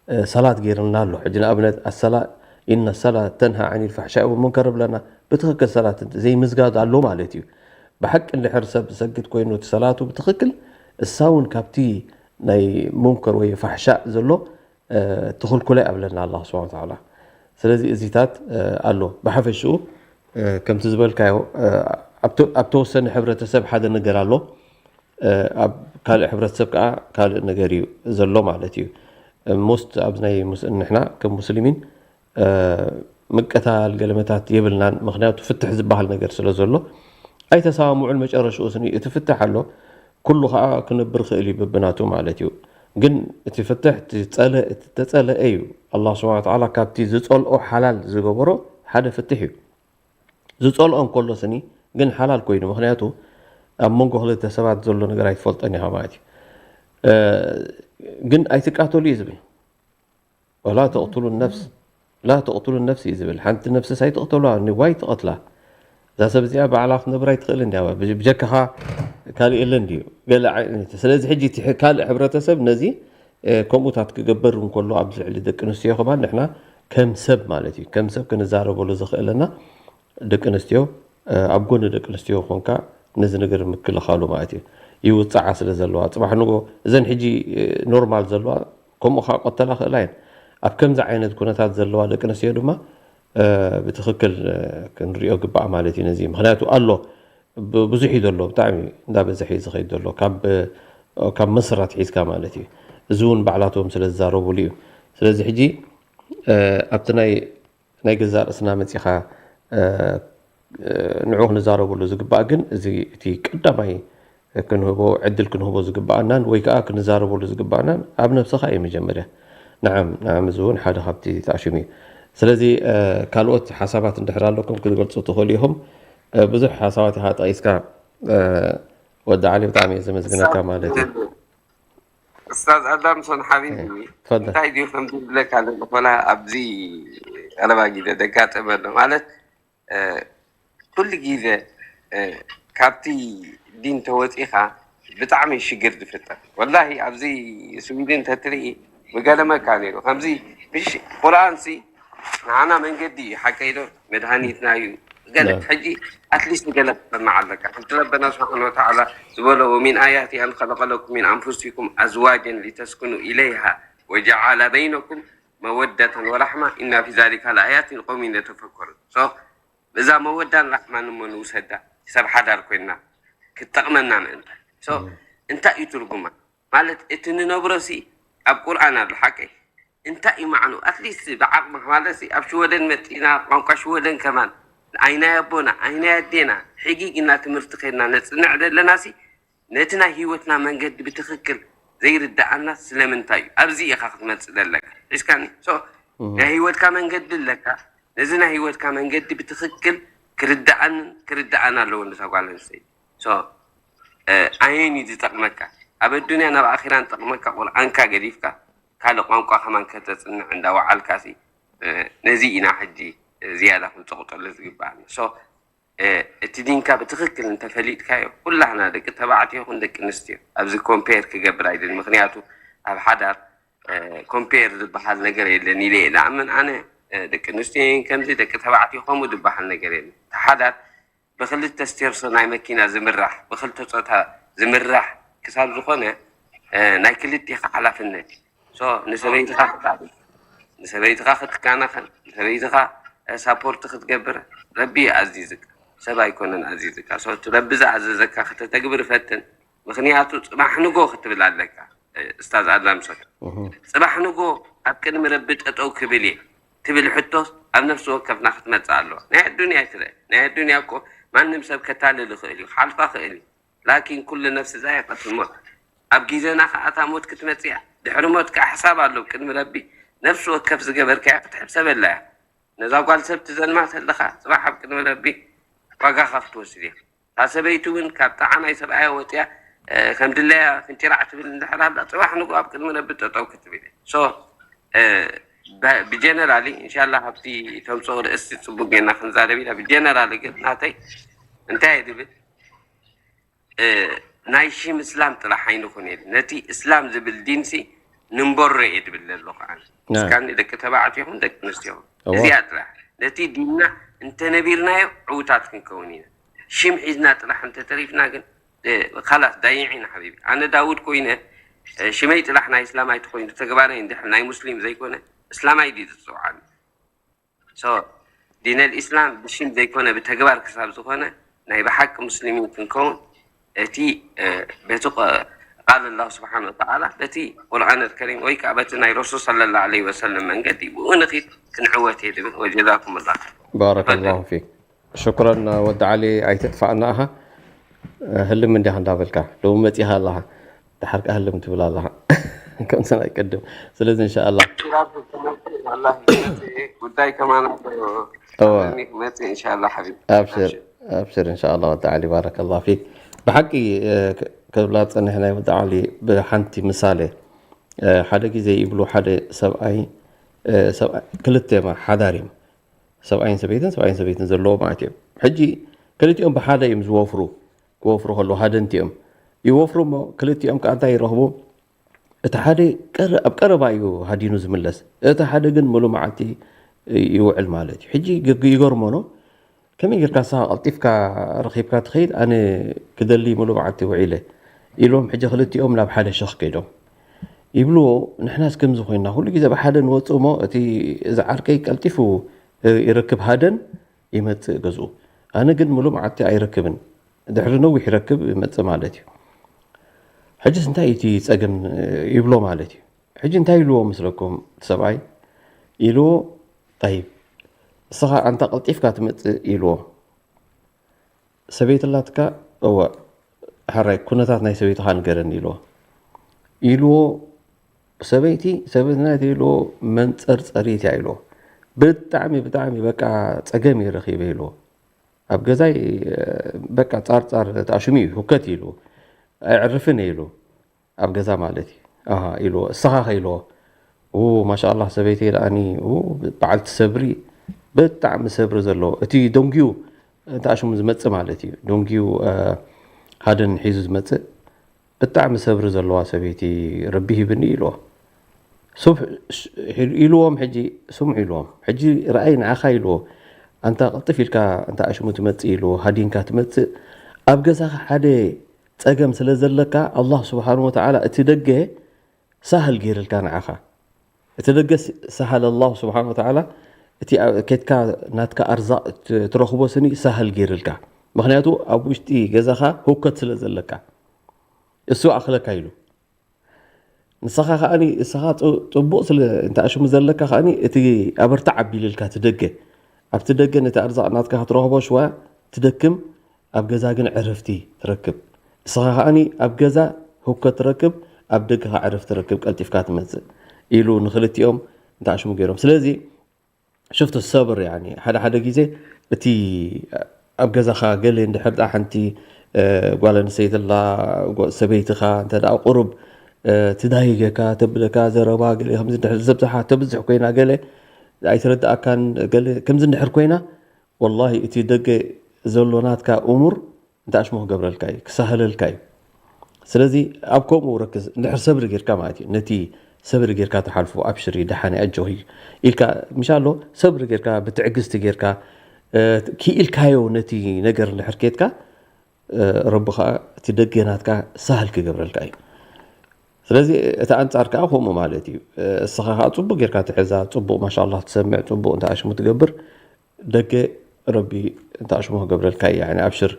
እ፣ ሰላት ገይርልና ኣሎ። ሕጂ ንኣብነት ኣሰላ፣ ኢነ ሰላ ተንሃ ዓኒል ፋሕሻኢ ወልሙንከር ብለና። ብትኽክል ሰላት ዘይምስጋድ ኣሎ ማለት እዩ። ብሓቂ እንድሕር ሰብ ዝሰግድ ኮይኑ እቲ ሰላቱ ብትኽክል፣ እሳ እውን ካብቲ ናይ ሙንከር ወይ ፋሕሻእ ዘሎ፣ እ፣ ትኽልኩለ ኣብለና ኣላህ ስብሓን ወተዓላ። ስለዚ እዚታት፣ እ፣ ኣሎ። ብሓፈሽኡ፣ እ፣ ከምቲ ዝበልካዮ፣ እ፣ ኣብ ተ-፣ ኣብ ተወሰነ ሕብረተሰብ ሓደ ነገር ኣሎ፣ እ፣ ኣብ ካልእ ሕብረተሰብ ከዓ ካልእ ነገር እዩ ዘሎ ማለት እዩ። እ፣ ሞስት ኣብ ናይ ሙስ-፣ ንሕና ከም ሙስሊሚን፣ እ፣ ምቅታል ገለመታት የብልናን። ምኽንያቱ ፍትሕ ዝበሃል ነገር ስለ ዘሎ ኣይተሰማምዑን። መጨረሽኡ ስኒ እቲ ፍትሕ ኣሎ፣ ኩሉ ከዓ ክነብር ክእል እዩ በብናቱ ማለት እዩ። ግን እቲ ፍትሕ እቲ ጸለ-፣ እቲ ተጸለአ እዩ። ኣላህ ስብሓን ወተዓላ ካብቲ ዝጸልኦ ሓላል ዝገበሮ ሓደ ፍትሕ እዩ። ዝጸልኦ እንከሎ ስኒ ግን ሓላል ኮይኑ፣ ምኽንያቱ ኣብ መንጎ ክልተ ሰባት ዘሎ ነገር ኣይትፈልጦን ኢኻ ማለት እዩ። እ፣ ግን ኣይትቃተሉ እዩ ዝብል። ወላ ተቕቱሉ ነፍስ፣ ላ ተቕቱሉ ነፍስ እዩ ዝብል። ሓንቲ ነፍስስ ኣይትቕተሉዋ፣ ንዋይ ትቐትላ። እዛ ሰብ እዚኣ ባዕላ ክትነብር ኣይትኽእልን ድያ? ብጀ-፣ ብጀካኻ ካልእ የለን ድዩ? ገለ ዓይነት። ስለዚ ሕጂ እቲ ሕ-፣ ካልእ ሕብረተሰብ ነዚ ከምኡታት ክገበር እንከሎ ኣብዚ ልዕሊ ደቂ ኣንስትዮ ከማን ንሕና ከም ሰብ ማለት እዩ ከም ሰብ ክንዛረበሉ ዝኽእለና ደቂ ኣንስትዮ ኣብ ጎኒ ደቂ ኣንስትዮ ኮንካ ነዚ ነገር ምክልኻሉ ማለት እዩ። ይውፅዓ ስለ ዘለዋ ፅባሕ ንጎ እዘን ሕጂ ኖርማል ዘለዋ ከምኡ ከዓ ቆተላ ክእላ እየን። ኣብ ከምዚ ዓይነት ኩነታት ዘለዋ ደቂ ኣንስትዮ ድማ ብትኽክል ክንሪኦ ግባእ ማለት እዩ። ነዚ ምክንያቱ ኣሎ ብዙሕ እዩ ዘሎ፣ ብጣዕሚ እንዳበዝሐ እዩ ዝኸይድ ዘሎ ካብ መስራት ሒዝካ ማለት እዩ። እዚ እውን ባዕላቶም ስለ ዝዛረቡሉ እዩ። ስለዚ ሕጂ ኣብቲ ናይ ናይ ገዛእ ርእስና መፂኻ ንዑ ክንዛረበሉ ዝግባእ ግን እዚ እቲ ቀዳማይ ክንህቦ ዕድል ክንህቦ ዝግባኣናን ወይ ከዓ ክንዛረበሉ ዝግባኣናን ኣብ ነብስኻ እዩ መጀመርያ። ንዓም ንዓም እዚ እውን ሓደ ካብቲ ተኣሽሙ እዩ። ስለዚ ካልኦት ሓሳባት እንድሕር ኣለኩም ክትገልፁ ትኽእሉ ኢኹም። ብዙሕ ሓሳባት ኢኻ ጠቒስካ ወዲ ዓሊ፣ ብጣዕሚ እየ ዘመስግነካ ማለት እዩ። ኡስታዝ ኣዳምሶን ሓቢቢ፣ ትፈደል። እንታይ ድዩ ከም ዝብለካ ዘሎ ኮላ ኣብዚ ቀረባ ግዜ ደጋጠመ ኣሎ ማለት ኩሉ ግዜ ካብቲ ዲን ተወፂኻ ብጣዕሚ ሽግር ዝፍጠር። ወላሂ ኣብዚ ስዊድን ተትርኢ ምገረመካ ነይሩ። ከምዚ ምሽ ቁርኣን ሲ ንዓና መንገዲ እዩ ሓቀይ ዶ መድሃኒትና እዩ። ገለ ሕጂ ኣትሊስት ገለ ክትሰማዕ ኣለካ። ከምቲ ረበና ስብሓን ወተዓላ ዝበሎ ወሚን ኣያቲ ኣን ከለቀ ለኩም ሚን ኣንፉሲኩም ኣዝዋጀን ሊተስኩኑ ኢለይሃ ወጀዓለ በይነኩም መወደተን ወራሕማ ኢና ፊ ዛሊካ ለኣያት ንቀውሚ የተፈከሩን። እዛ መወዳን ራሕማን እሞ ንውሰዳ ሰብ ሓዳር ኮይና ክትጠቕመና ምእንታ እንታይ እዩ ትርጉማ? ማለት እቲ ንነብሮ ሲ ኣብ ቁርኣን ኣሎ ሓቀይ እንታይ እዩ ማዕኑ ኣትሊስት ብዓቕምኻ ማለት ሲ ኣብ ሽወደን መፂና ቋንቋ ሽወደን ከማን ኣይናይ ኣቦና ኣይናይ ኣዴና ሕጊግ እና ትምህርቲ ከድና ነፅንዕ ዘለና ሲ ነቲ ናይ ህይወትና መንገዲ ብትኽክል ዘይርድኣና ስለምንታይ እዩ ኣብዚ ኢኻ ክትመፅእ ዘለካ ሒዝካኒ ናይ ህይወትካ መንገዲ ኣለካ ነዚ ናይ ህይወትካ መንገዲ ብትኽክል ክርድኣንን ክርድኣን ኣለዎ ነታ ጓል ኣንስተይቲ ኣየን እዩ ዝጠቕመካ ኣብ ኣዱንያ ናብ ኣኺራ ንጠቕመካ ቁርኣንካ ገዲፍካ ካልእ ቋንቋ ከማን ከተፅንዕ እንዳወዓልካ ሲ ነዚ ኢና ሕጂ ዝያዳ ክንፀቕጠሉ ዝግባኣና እቲ ዲንካ ብትኽክል እንተፈሊጥካዮ ኩላህና ደቂ ተባዕትዮ ይኹን ደቂ ኣንስትዮ ኣብዚ ኮምፔር ክገብር ኣይደል ምክንያቱ ኣብ ሓዳር ኮምፔር ዝበሃል ነገር የለን ኢለ እየ ዝኣምን ኣነ ደቂ ኣንስትዮ ከምዚ ደቂ ተባዕትዮ ከምኡ ዝበሃል ነገር የለን እቲ ሓዳር ብክልተ ስቴርሶ ናይ መኪና ዝምራሕ ብክልተ ፆታ ዝምራሕ ክሳብ ዝኾነ ናይ ክልቴኻ ሓላፍነት እዩ ንሰበይትኻ ክትኣብ ንሰበይትኻ ክትከናኸን ንሰበይትኻ ሳፖርት ክትገብር ረቢ ኣዚዝካ ሰብ ኣይኮነን ኣዚዝካ እቲ ረቢ ዝኣዘዘካ ከተተግብር ፈትን ምክንያቱ ፅባሕ ንጎ ክትብል ኣለካ እስታዝ ኣላምሶ ፅባሕ ንጎ ኣብ ቅድሚ ረቢ ጠጠው ክብል እየ ትብል ሕቶስ ኣብ ነፍሲ ወከፍና ክትመፅእ ኣለዋ ናይ ኣዱንያ ኣይትረ ናይ ኣዱንያ እኮ ማንም ሰብ ከታልል ይኽእል እዩ ሓልፋ ክእል እዩ ላኪን ኩሉ ነፍሲ ዛኢቀት ልሞት ኣብ ግዜና ከዓ እታ ሞት ክትመፅእ እያ ድሕሪ ሞት ከዓ ሕሳብ ኣሎ ቅድሚ ረቢ ነፍሲ ወከፍ ዝገበርካያ ክትሕሰበላ እያ ነዛ ጓል ሰብ ትዘልማ ተለኻ ፅባሕ ኣብ ቅድሚ ረቢ ዋጋኻ ክትወስድ እያ እታ ሰበይቲ እውን ካብ ጣዓ ናይ ሰብኣያ ወፅያ ከም ድለያ ፍንጭራዕ ትብል እንድሕር ኣላ ፅባሕ ንጉ ኣብ ቅድሚ ረቢ ጠጠው ክትብል እያ ብጀነራሊ እንሻላ ካብቲ ተምፅኦ ርእስቲ ፅቡቅ ጌና ክንዛረብ ኢና ብጀነራሊ ግን ናተይ እንታይ እየ ዝብል ናይ ሽም እስላም ጥራሕ ኣይንኹን እየ ነቲ እስላም ዝብል ዲንሲ ንንበሮ እየ ዝብል ዘለኹ ኣነ እስካኒ ደቂ ተባዕትዮ ይኹን ደቂ ኣንስትዮ ይኹን እዚኣ ጥራሕ ነቲ ዲንና እንተነቢርናዮ ዕውታት ክንከውን ኢና ሽም ሒዝና ጥራሕ እንተተሪፍና ግን ካላስ ዳይዕ ኢና ሓቢቢ ኣነ ዳውድ ኮይነ ሽመይ ጥራሕ ናይ እስላም ኣይትኮይኑ ተግባረይ እንድሕር ናይ ሙስሊም ዘይኮነ እስላማይ ድዩ ዝፅውዓኒ ዲነል ኢስላም ብሽም ዘይኮነ ብተግባር ክሳብ ዝኾነ ናይ ብሓቂ ሙስሊሚን ክንከውን እቲ በቲ ቃል ላሁ ስብሓን ወተዓላ በቲ ቁርኣን ኣልከሪም ወይ ከዓ በቲ ናይ ረሱል صلى الله عليه وسلم መንገዲ ብኡ ንኺድ ክንዕወት እየ ዝብል ወጀዛኩም ላ ባረከላሁ ፊክ ሽኩረን ወዲ ዓሊ ኣይተጥፋእና ኢኻ ህልም እንዲኻ እንዳበልካ ሎሚ መፂኻ ኣለኻ ድሓር ከዓ ህልም ትብል ኣለኻ ከምዚ ናይ ቅድም ስለዚ እንሻኣላ ጉዳይ ከማን እወ መፅእ እንሻላ ሓቢብ ኣብሽር ኣብሽር እንሻኣላ ወዲ ዓሊ ባረከላ ፊክ ብሓቂ ክብላ ፀኒሕ ናይ ወዲ ዓሊ ብሓንቲ ምሳሌ ሓደ ግዜ ይብሉ ሓደ ሰብኣይ ክልተ ሓዳር እዮም ሰብኣይን ሰበይትን ሰብኣይን ሰበይትን ዘለዎ ማለት እዮም ሕጂ ክልቲኦም ብሓደ እዮም ዝወፍሩ ክወፍሩ ከለዉ ሃደንቲ እዮም ይወፍሩ እሞ ክልቲኦም ከዓ እንታይ ይረኽቡ እቲ ሓደ ቀረ-፣ ኣብ ቀረባ እዩ ሃዲኑ ዝምለስ፣ እቲ ሓደ ግን ሙሉ መዓልቲ ይውዕል ማለት እዩ። ሕጂ ይገ-፣ ይገርሞ ነው። ከመይ ጌርካ ንስኻ ቀልጢፍካ ረኺብካ ትኸይድ፣ ኣነ ክደሊ ሙሉ መዓልቲ ውዒለ ኢሎም ሕጂ ክልቲኦም ናብ ሓደ ሸኽ ከይዶም ይብልዎ። ንሕናስ ከምዚ ኮይንና ኩሉ ግዜ ብሓደ ንወፅእ እሞ እቲ እዚ ዓርከይ ቀልጢፉ ይረክብ ሃደን ይመፅእ ገዝኡ፣ ኣነ ግን ሙሉ መዓልቲ ኣይረክብን። ድሕሪ ነዊሕ ይረክብ ይመፅእ ማለት እዩ። ሕጅስ እንታይ እዩ እቲ ፀገም ይብሎ ማለት እዩ። ሕጂ እንታይ ኢልዎ መስለኩም እቲ ሰብኣይ? ኢልዎ፣ ጠይብ ንስኻ ኣንታ ቀልጢፍካ ትመፅእ ኢልዎ። ሰበይቲ ኣላትካ? እወ። ሕራይ ኩነታት ናይ ሰበይትኻ ንገረኒ ኢልዎ። ኢልዎ፣ ሰበይቲ፣ ሰበይቲ ናተይ ኢልዎ መንፀርፀሪት እያ ኢልዎ። ብጣዕሚ፣ ብጣዕሚ በቃ ፀገም እየ ረኺበ ኢልዎ። ኣብ ገዛይ በቃ ፃርፃር ተኣሽሙ እዩ፣ ሁከት ኢሉ። ኣይዕርፍን እየ ኢሉ። ኣብ ገዛ ማለት እዩ። ኣሃ ኢልዎ። እሳኻ ኸ ኢልዎ? ኡ፣ ማሻኣላህ ሰበይተይ ደኣኒ፣ ኡ፣ በዓልቲ ሰብሪ፣ ብጣዕሚ ሰብሪ ዘለዎ። እቲ ደንጉዩ እንተ ኣሽሙ ዝመጽእ ማለት እዩ። ደንጉዩ፣ እ፣ ሃደን ሒዙ ዝመጽእ፣ ብጣዕሚ ሰብሪ ዘለዋ ሰበይቲ ረቢ ሂብኒ ኢልዎ። ሱብ-፣ ሽ-፣ ኢልዎም ሕጂ፣ ስምዑ ኢልዎም። ሕጂ ረኣይ ንዓኻ ኢልዎ። ኣንታ ቅልጥፍ ኢልካ እንተ ኣሽሙ ትመጽእ ኢልዎ፣ ሃዲንካ ትመጽእ። ኣብ ገዛኻ ሓደ ጸገም ስለ ዘለካ፣ ኣላህ ስብሓን ወተዓላ እቲ ደገ ሳህል ገይርልካ ንዓኻ። እቲ ደገ ስ-፣ ሳህል ኣላህ ስብሓን ወተዓላ፣ እቲ ኣብ-፣ ኬድካ ናትካ ኣርዛቕ ት-፣ ትረኽቦ ስኒ ሳህል ገይርልካ። ምኽንያቱ ኣብ ውሽጢ ገዛኻ ህውከት ስለ ዘለካ። እሱ ኣኽለካ ኢሉ። ንስኻ ከኣኒ፣ ንስኻ ጽ-፣ ጽቡቕ ስለ እንተ ኣሽሙ ዘለካ ከኣኒ፣ እቲ ኣበርታዕ ኣቢልልካ እቲ ደገ። ኣብቲ ደገ ነቲ ኣርዛቕ ናትካ ክትረኽቦ ሽዋ ትደክም፣ ኣብ ገዛ ግን ዕረፍቲ ትረክብ። ንስኻ ከኣኒ ኣብ ገዛ ህውከት ትረክብ፣ ኣብ ደገ ከኣ ዕረፍቲ ትረክብ፣ ቀልጢፍካ ትመጽእ ኢሉ ንኽልቲኦም እንተ ኣሽሙ ገይሮም። ስለዚ ሽፍቱ ሰብር፣ ያኒ፣ ሓደ ሓደ ግዜ እቲ ኣብ ገዛኻ ገለ እንድሕር ደኣ ሓንቲ፣ እ፣ ጓል ኣንስተይቲ ኣላ፣ ጓ-፣ ሰበይትኻ እንተ ደኣ ቁሩብ፣ እ፣ ትዳይገካ፣ ተብለካ ዘረባ ገለ ከምዚ እንድሕር ዘብዝሓ፣ ተብዝሕ ኮይና ገለ ኣይትረድኣካን፣ ገለ ከምዚ እንድሕር ኮይና፣ ወላሂ እቲ ደገ ዘሎ ናትካ እሙር እንተ ኣሽሙ ክገብረልካ እዩ፣ ክሳህለልካ እዩ። ስለዚ ኣብ ከምኡ ረክዝ፣ እንድሕር ሰብሪ ጌርካ ማለት እዩ። ነቲ ሰብሪ ጌርካ ትሓልፎ፣ ኣብሽሪ፣ ደሓን እየ፣ ኣጆኺ ኢልካ፣ ምሻሎ ሰብሪ ጌርካ፣ ብትዕግስቲ ጌርካ፣ እ፣ ክኢልካዮ ነቲ ነገር እንድሕር ኬድካ፣ እ፣ ረቢ ኸኣ እቲ ደገ ናትካ ሳህል ክገብረልካ እዩ። ስለዚ እቲ ኣንጻር ከኣ ከምኡ ማለት እዩ። እ፣ እስኻ ከኣ ጽቡቕ ጌርካ ትሕዛ፣ ጽቡቕ ማሻኣላህ ትሰምዕ፣ ጽቡቕ እንተ ኣሽሙ ትገብር፣ ደገ ረቢ እንተ ኣሽሙ ክገብረልካ እዩ። ያኒ ኣብሽር፣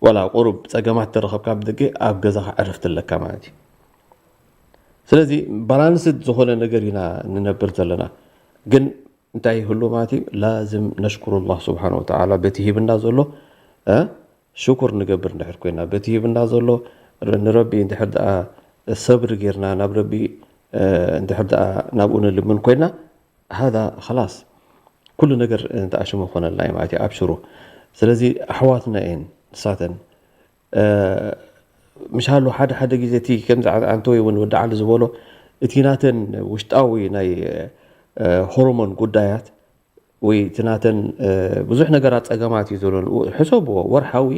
ዋላ ቁሩብ ጸገማት ተረኸብካ ብደገ፣ ኣብ ገዛኻ ዕረፍቲ ኣለካ ማለት እዩ። ስለዚ ባላንስድ ዝኾነ ነገር ኢና ንነብር ዘለና። ግን እንታይ ይህሉ ማለት እዩ? ላዝም ነሽኩሩ ኣላህ ስብሓን ወተዓላ በቲ ሂብና ዘሎ፣ እ፣ ሽኩር ንገብር እንድሕር ኮይና፣ በቲ ሂብና ዘሎ ር-፣ ንረቢ እንድሕር ደኣ ሰብሪ ጌርና፣ ናብ ረቢ፣ እ፣ እንድሕር ደኣ ናብኡ ንልምን ኮይና፣ ሃዛ ኸላስ ኩሉ ነገር እንተ ኣሽሙ ኮነልና እዩ ማለት እዩ። ኣብሽሩ። ስለዚ ኣሕዋትና እየን ንሳተን። እ፣ ምሻሉ ሓደ ሓደ ግዜ እቲ ከምዚ ዓ-፣ ዓንተወይ እውን ወዲ ዓሊ ዝበሎ፣ እቲ ናተን ውሽጣዊ ናይ፣ እ፣ ሆርሞን ጉዳያት ወይ እቲ ናተን፣ እ፣ ብዙሕ ነገራት ጸገማት እዩ ዘለዎን። ው-፣ ሕሰብዎ፣ ወርሓዊ፣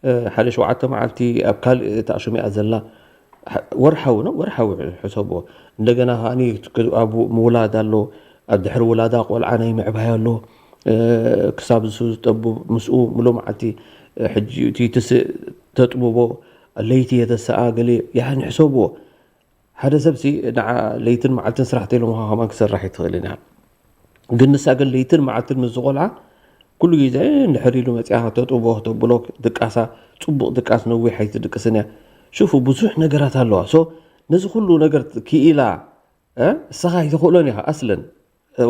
እ፣ ሓደ ሸውዓተ መዓልቲ ኣብ ካልእ እታ ሽሚኣ ዘላ፣ ሕ-፣ ወርሓዊ ነው፣ ወርሓዊ ሕሰብዎ። እንደገና ከኣኒ ክ-፣ ኣብ ምውላድ ኣሎ፣ ኣብ ድሕሪ ውላዳ ቆልዓ ናይ ምዕባይ ኣሎ፣ እ፣ ክሳብ ንሱ ዝጠቡ ምስኡ ምሉእ መዓልቲ፣ እ፣ ሕጂ እቲ ትስእ ተጥብቦ፣ ለይቲ የተሰኣ ገለ፣ ያኒ ሕሰብዎ። ሓደ ሰብሲ ንዓ ለይትን መዓልትን ስራሕ ተይሎምኻ ከማን ክሰርሕ ኣይትኽእልን እያ። ግን ንሳ ግን ለይትን መዓልትን ምስ ዝቖልዓ ኩሉ ግዜ እንድሕር ኢሉ መጺኣ ከተጥቦ፣ ከተብሎ፣ ድቃሳ፣ ጽቡቕ ድቃስ ነዊሕ ኣይትድቅስን እያ። ሽፉ ብዙሕ ነገራት ኣለዋ። ሶ ነዚ ኩሉ ነገር ክኢላ፣ እ፣ እስኻ ኣይትኽእሎን ኢኻ ኣስለን።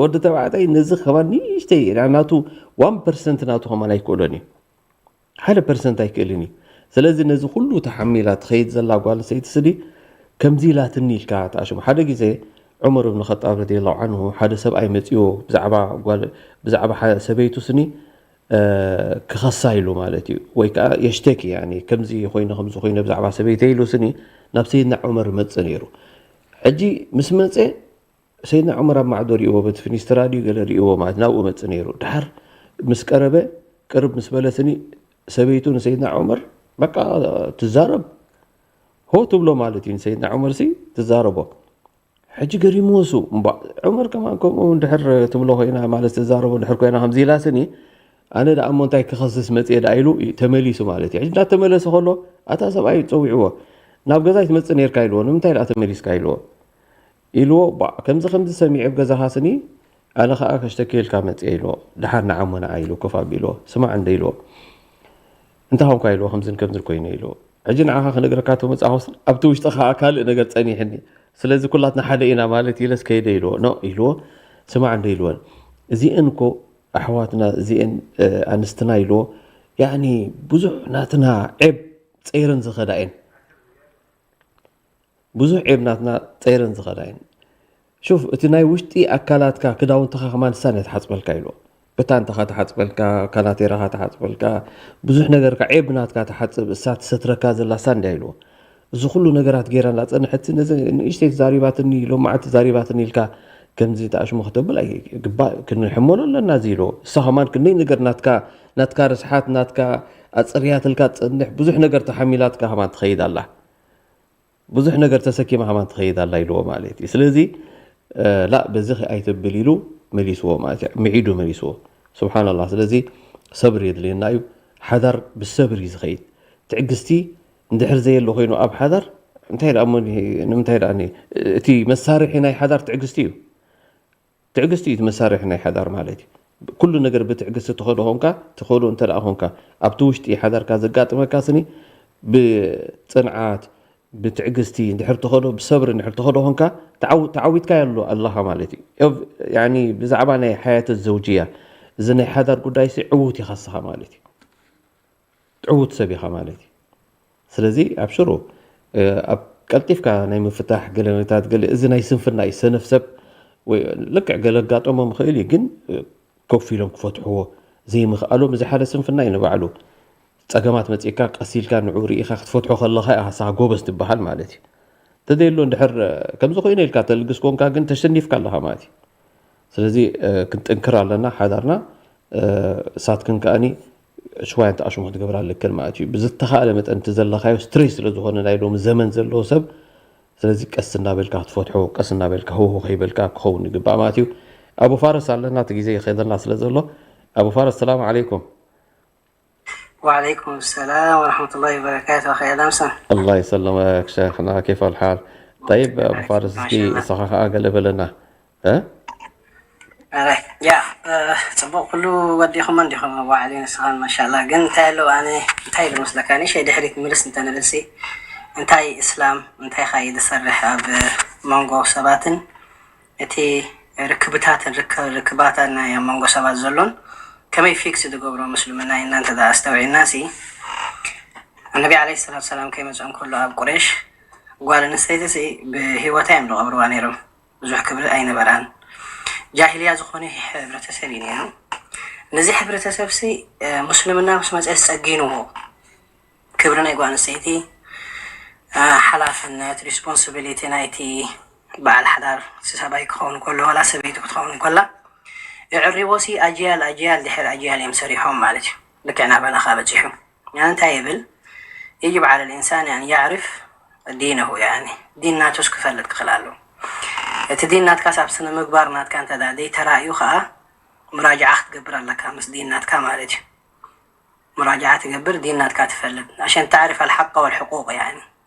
ወዲ ተባዕታይ ነዚ ከማን ንእሽተይ ናቱ ዋን ፐርሰንት ናቱ ከማን ኣይክእሎን እዩ። ሓደ ፐርሰንት ኣይክእልን እዩ። ስለዚ ነዚ ኩሉ ተሓሚላ ትኸይድ ዘላ ጓል ኣንስተይቲ ስዲ ከምዚ ኢላትኒ ኢልካ ትኣሽሙ። ሓደ ግዜ ዑመር እብን ኸጣብ ረዲየላሁ ዓንሁ ሓደ ሰብኣይ መጺዎ ብዛዕባ ጓል፣ ብዛዕባ ሓ-፣ ሰበይቱ ስኒ፣ እ፣ ክኸሳ ኢሉ ማለት እዩ። ወይ ከኣ የሽተኪ፣ ያኒ፣ ከምዚ ኮይነ፣ ከምዚ ኮይነ ብዛዕባ ሰበይተይ ኢሉ ስኒ ናብ ሰይድና ዑመር መጽእ ነይሩ። ሕጂ ምስ መጸ ሰይድና ዑመር ኣብ ማዕዶ ሪእዎ፣ በቲ ፍኒስትራ ድዩ ገለ ሪእዎ ማለት ናብኡ መጽእ ነይሩ። ድሓር ምስ ቀረበ፣ ቅርብ ምስ በለ ስኒ ሰበይቱ ንሰይድና ዑመር በቃ ትዛረብ። ሆ ትብሎ ማለት እዩ ንሰይድና ዑመር ሲ ትዛረቦ። ሕጂ ገሪምዎ እሱ። እምባ ዑመር ከማን ከምኡ እንድሕር ትብሎ ኮይና፣ ማለት ትዛረቦ እንድሕር ኮይና ከምዚ ኢላ ስኒ፣ ኣነ ደኣ እሞ እንታይ ክኸስስ መጽየ ደኣ ኢሉ እዩ ተመሊሱ ማለት እዩ። ሕጂ እንዳተመለሰ ከሎ፣ ኣታ ሰብኣይ ጸዊዕዎ፣ ናብ ገዛይ ትመጽእ ነርካ ኢልዎ፣ ንምንታይ ደኣ ተመሊስካ ኢልዎ። ኢልዎ፣ "ባዕ፣ ከምዚ ከምዚ ሰሚዐ ኣብ ገዛኻ ስኒ፣ ኣነ ኸኣ ከሽተኪልካ መጽየ" ኢልዎ። "ደሓር ንዓሞ ንዓ" ኢሉ ኮፍ ኣቢልዎ። "ስማዕ እንደ" ኢልዎ። "እንታይ ኾንካ?" ኢልዎ። "ከምዝን ከምዝን ኮይነ" ኢልዎ። "ሕጂ ንዓኻ ክነግረካ ተመጻኹስ ኣብቲ ውሽጥኻ ካልእ ነገር ጸኒሕኒ። ስለዚ ኩላትና ሓደ ኢና ማለት ኢለስ ከይደ" ኢልዎ። "ኖ" ኢልዎ። "ስማዕ እንደ" ኢልዎ። "እዚአን እኮ ኣሕዋትና፣ እዚአን፣ እ፣ ኣንስትና" ኢልዎ። "ያኒ ብዙሕ ናትና ዔብ ጸይረን ዝኸዳ እየን። ብዙሕ ዔብ ናትና ጸይረን ዝኸዳ እየን። ሹፍ፣ እቲ ናይ ውሽጢ ኣካላትካ፣ ክዳውንትኻ ከማን ንሳን እያ ትሓጽበልካ" ኢልዎ። በታንትኻ ትሓጽበልካ፣ ካናቴራኻ ትሓጽበልካ፣ ብዙሕ ነገርካ፣ ዔብ ናትካ ትሓጽብ፣ እሳ ትሰትረካ ዘላ እሳ እንድያ ኢልዎ። እዚ ኩሉ ነገራት ገይራ እንዳጸንሐት፣ ነዚ ንእሽተይ ተዛሪባትኒ፣ ሎማዓንቲ ተዛሪባትኒ ኢልካ ከምዚ ተኣሽሙ ከተብል ኣይግባእ፣ ክንሕመሎ ኣለና እዚ ኢልዎ። እሳ ከማን ክንደይ ነገር ናትካ፣ ናትካ ርስሓት፣ ናትካ ኣጽርያትልካ ትጸንሕ፣ ብዙሕ ነገር ተሓሚላትካ ከማን ትኸይድ ኣላ። ብዙሕ ነገር ተሰኪማ ከማን ትኸይድ ኣላ ኢልዎ ማለት እዩ። ስለዚ፣ እ፣ ላእ፣ በዚ ኣይተብል ኢሉ መሊስዎ ማለት እዩ። ምዒዱ መሊስዎ። ስብሓንላህ። ስለዚ ሰብሪ የድልየና እዩ። ሓዳር ብሰብሪ እዩ ዝኸይድ። ትዕግስቲ እንድሕር ዘየሎ ኮይኑ ኣብ ሓዳር፣ እንታይ ደኣ እሞ፣ ንምንታይ ደኣ ኒ-፣ እቲ መሳርሒ ናይ ሓዳር ትዕግስቲ እዩ። ትዕግስቲ እዩ እቲ መሳርሒ ናይ ሓዳር ማለት እዩ። ኩሉ ነገር ብትዕግስቲ ትኸዶ ኾንካ፣ ትኸዶ እንተ ደኣ ኾንካ፣ ኣብቲ ውሽጢ ሓዳርካ ዘጋጥመካ ስኒ ብጽንዓት፣ ብትዕግስቲ እንድሕር ትኸዶ፣ ብሰብሪ እንድሕር ትኸዶ ኾንካ፣ ተዓው-፣ ተዓዊትካዮ ኣሎ ኣለኻ ማለት እዩ። እብ-፣ ያኒ ብዛዕባ ናይ ሓያት ዘውጅያ፣ እዚ ናይ ሓዳር ጉዳይሲ ዕዉት ኢኻ ንስኻ ማለት እዩ። ዕዉት ሰብ ኢኻ ማለት እዩ። ስለዚ ኣብሽሩ፣ እ፣ ኣብ ቀልጢፍካ ናይ ምፍታሕ ገለ ነታት ገለ፣ እዚ ናይ ስንፍና እዩ። ሰነፍ ሰብ ወይ ልክዕ ገለ ኣጋጠሞም ይኽእል እዩ፣ ግን፣ እ፣ ኮፍ ኢሎም ክፈትሕዎ ዘይምኽኣሎም፣ እዚ ሓደ ስንፍና እዩ ንባዕሉ። ጸገማት መጺእካ ቀስ ኢልካ ንዑ ርኢኻ ክትፈትሖ ከለኻ ኢኻ ንስኻ ጎበዝ ትበሃል ማለት እዩ። እንተዘየሎ እንድሕር፣ እ፣ ከምዚ ኮይነ ኢልካ ተልግስ ኮንካ ግን ተሸኒፍካ ኣለኻ ማለት እዩ። ስለዚ፣ እ፣ ክንጥንክር ኣለና ሓዳርና። እ፣ እሳትክን ከኣኒ ሽዋያ እንተ ኣሽሙ ክትገብራ ኣለክን ማለት እዩ። ብዝተኻእለ መጠን እቲ ዘለኻዮ ስትሬስ ስለ ዝኾነ ናይ ሎሚ ዘመን ዘለዎ ሰብ፣ ስለዚ ቀስ እናበልካ ክትፈትሖ፣ ቀስ እናበልካ ህውሁ ከይበልካ ክኸውን ይግባእ ማለት እዩ። ኣቡ ፋረስ ኣለና፣ እቲ ግዜ ይኸይደልና ስለ ዘሎ። ኣቡ ፋረስ፣ ሰላም ዓለይኩም። ወዓለይኩም ሰላም ወረሕመቱላሂ ወበረካቱ። ኣኸ ኣዳምሰን። ኣላህ ይሰለመክ ሸይኽና፣ ኬፍ ኣልሓል? ጠይብ፣ ኣቡ ፋረስ፣ እስኪ ማሻላ። ንስኻ ኸዓ ገለ በለና። እ? ኣረ፣ ያ፣ እ፣ ጽቡቕ፣ ኩሉ ወዲኹም እንዲኹም፣ ኣቡ ዓሊ፣ ንስኻን ማሻላ። ግን እንታይ ኣሎ፣ ኣነ እንታይ ኢሉ መስለካ፣ ንእሽተይ ድሕሪት ምልስ እንተንብልሲ፣ እንታይ እስላም፣ እንታይ ኸ እዩ ዝሰርሕ ኣብ መንጎ ሰባትን እቲ ርክብታትን ርክ-፣ ርክባታን ናይ ኣብ መንጎ ሰባት ዘሎን ከመይ ፊክስ ዝገብሮ ምስልምና ኢና እንተ ደኣ ኣስተውዒልና ሲ፣ ነቢ ዓለይሂ ሰላቱ ሰላም ከይመጽኦም ከሎ ኣብ ቁሬሽ ጓል ኣንስተይቲ ሲ ብህይወታ እዮም ዝቐብርዋ ነይሮም። ብዙሕ ክብሪ ኣይነበራን። ጃሂልያ ዝኾነ ሕብረተሰብ እዩ ነይሩ። ነዚ ሕብረተሰብ ሲ፣ እ፣ ምስልምና ምስ መጸ ጸጊንዎ። ክብሪ ናይ ጓል ኣንስተይቲ፣ እ፣ ሓላፍነት፣ ሪስፖንሲቢሊቲ ናይቲ በዓል ሓዳር፣ እቲ ሰብኣይ ክኸውን ከሎ፣ ዋላ ሰበይቲ ክትኸውን ከላ፣ የዕሪቦ ሲ ኣጅያል፣ ኣጅያል ድሕሪ ኣጅያል እዮም ሰሪሖም ማለት እዩ። ልክዕ ናባና ኸኣ በጺሑ። ያን እንታይ ይብል? የጅብ ዓለ ልኢንሳን ኣን የዕርፍ ዲነሁ፣ ያኒ፣ ዲን ናቱስ ክፈልጥ ክኽእል ኣለዎ። እቲ ዲን ናትካስ ኣብ ስነ ምግባር ናትካ እንተ ደኣ ዘይተራእዩ ኸኣ፣ ሙራጅዓ ክትገብር ኣለካ ምስ ዲን ናትካ ማለት እዩ። ሙራጅዓ ትገብር፣ ዲን ናትካ ትፈልጥ። ዓሸን ተዕርፍ ኣልሓቀ ወልሕቁቅ፣ ያኒ፣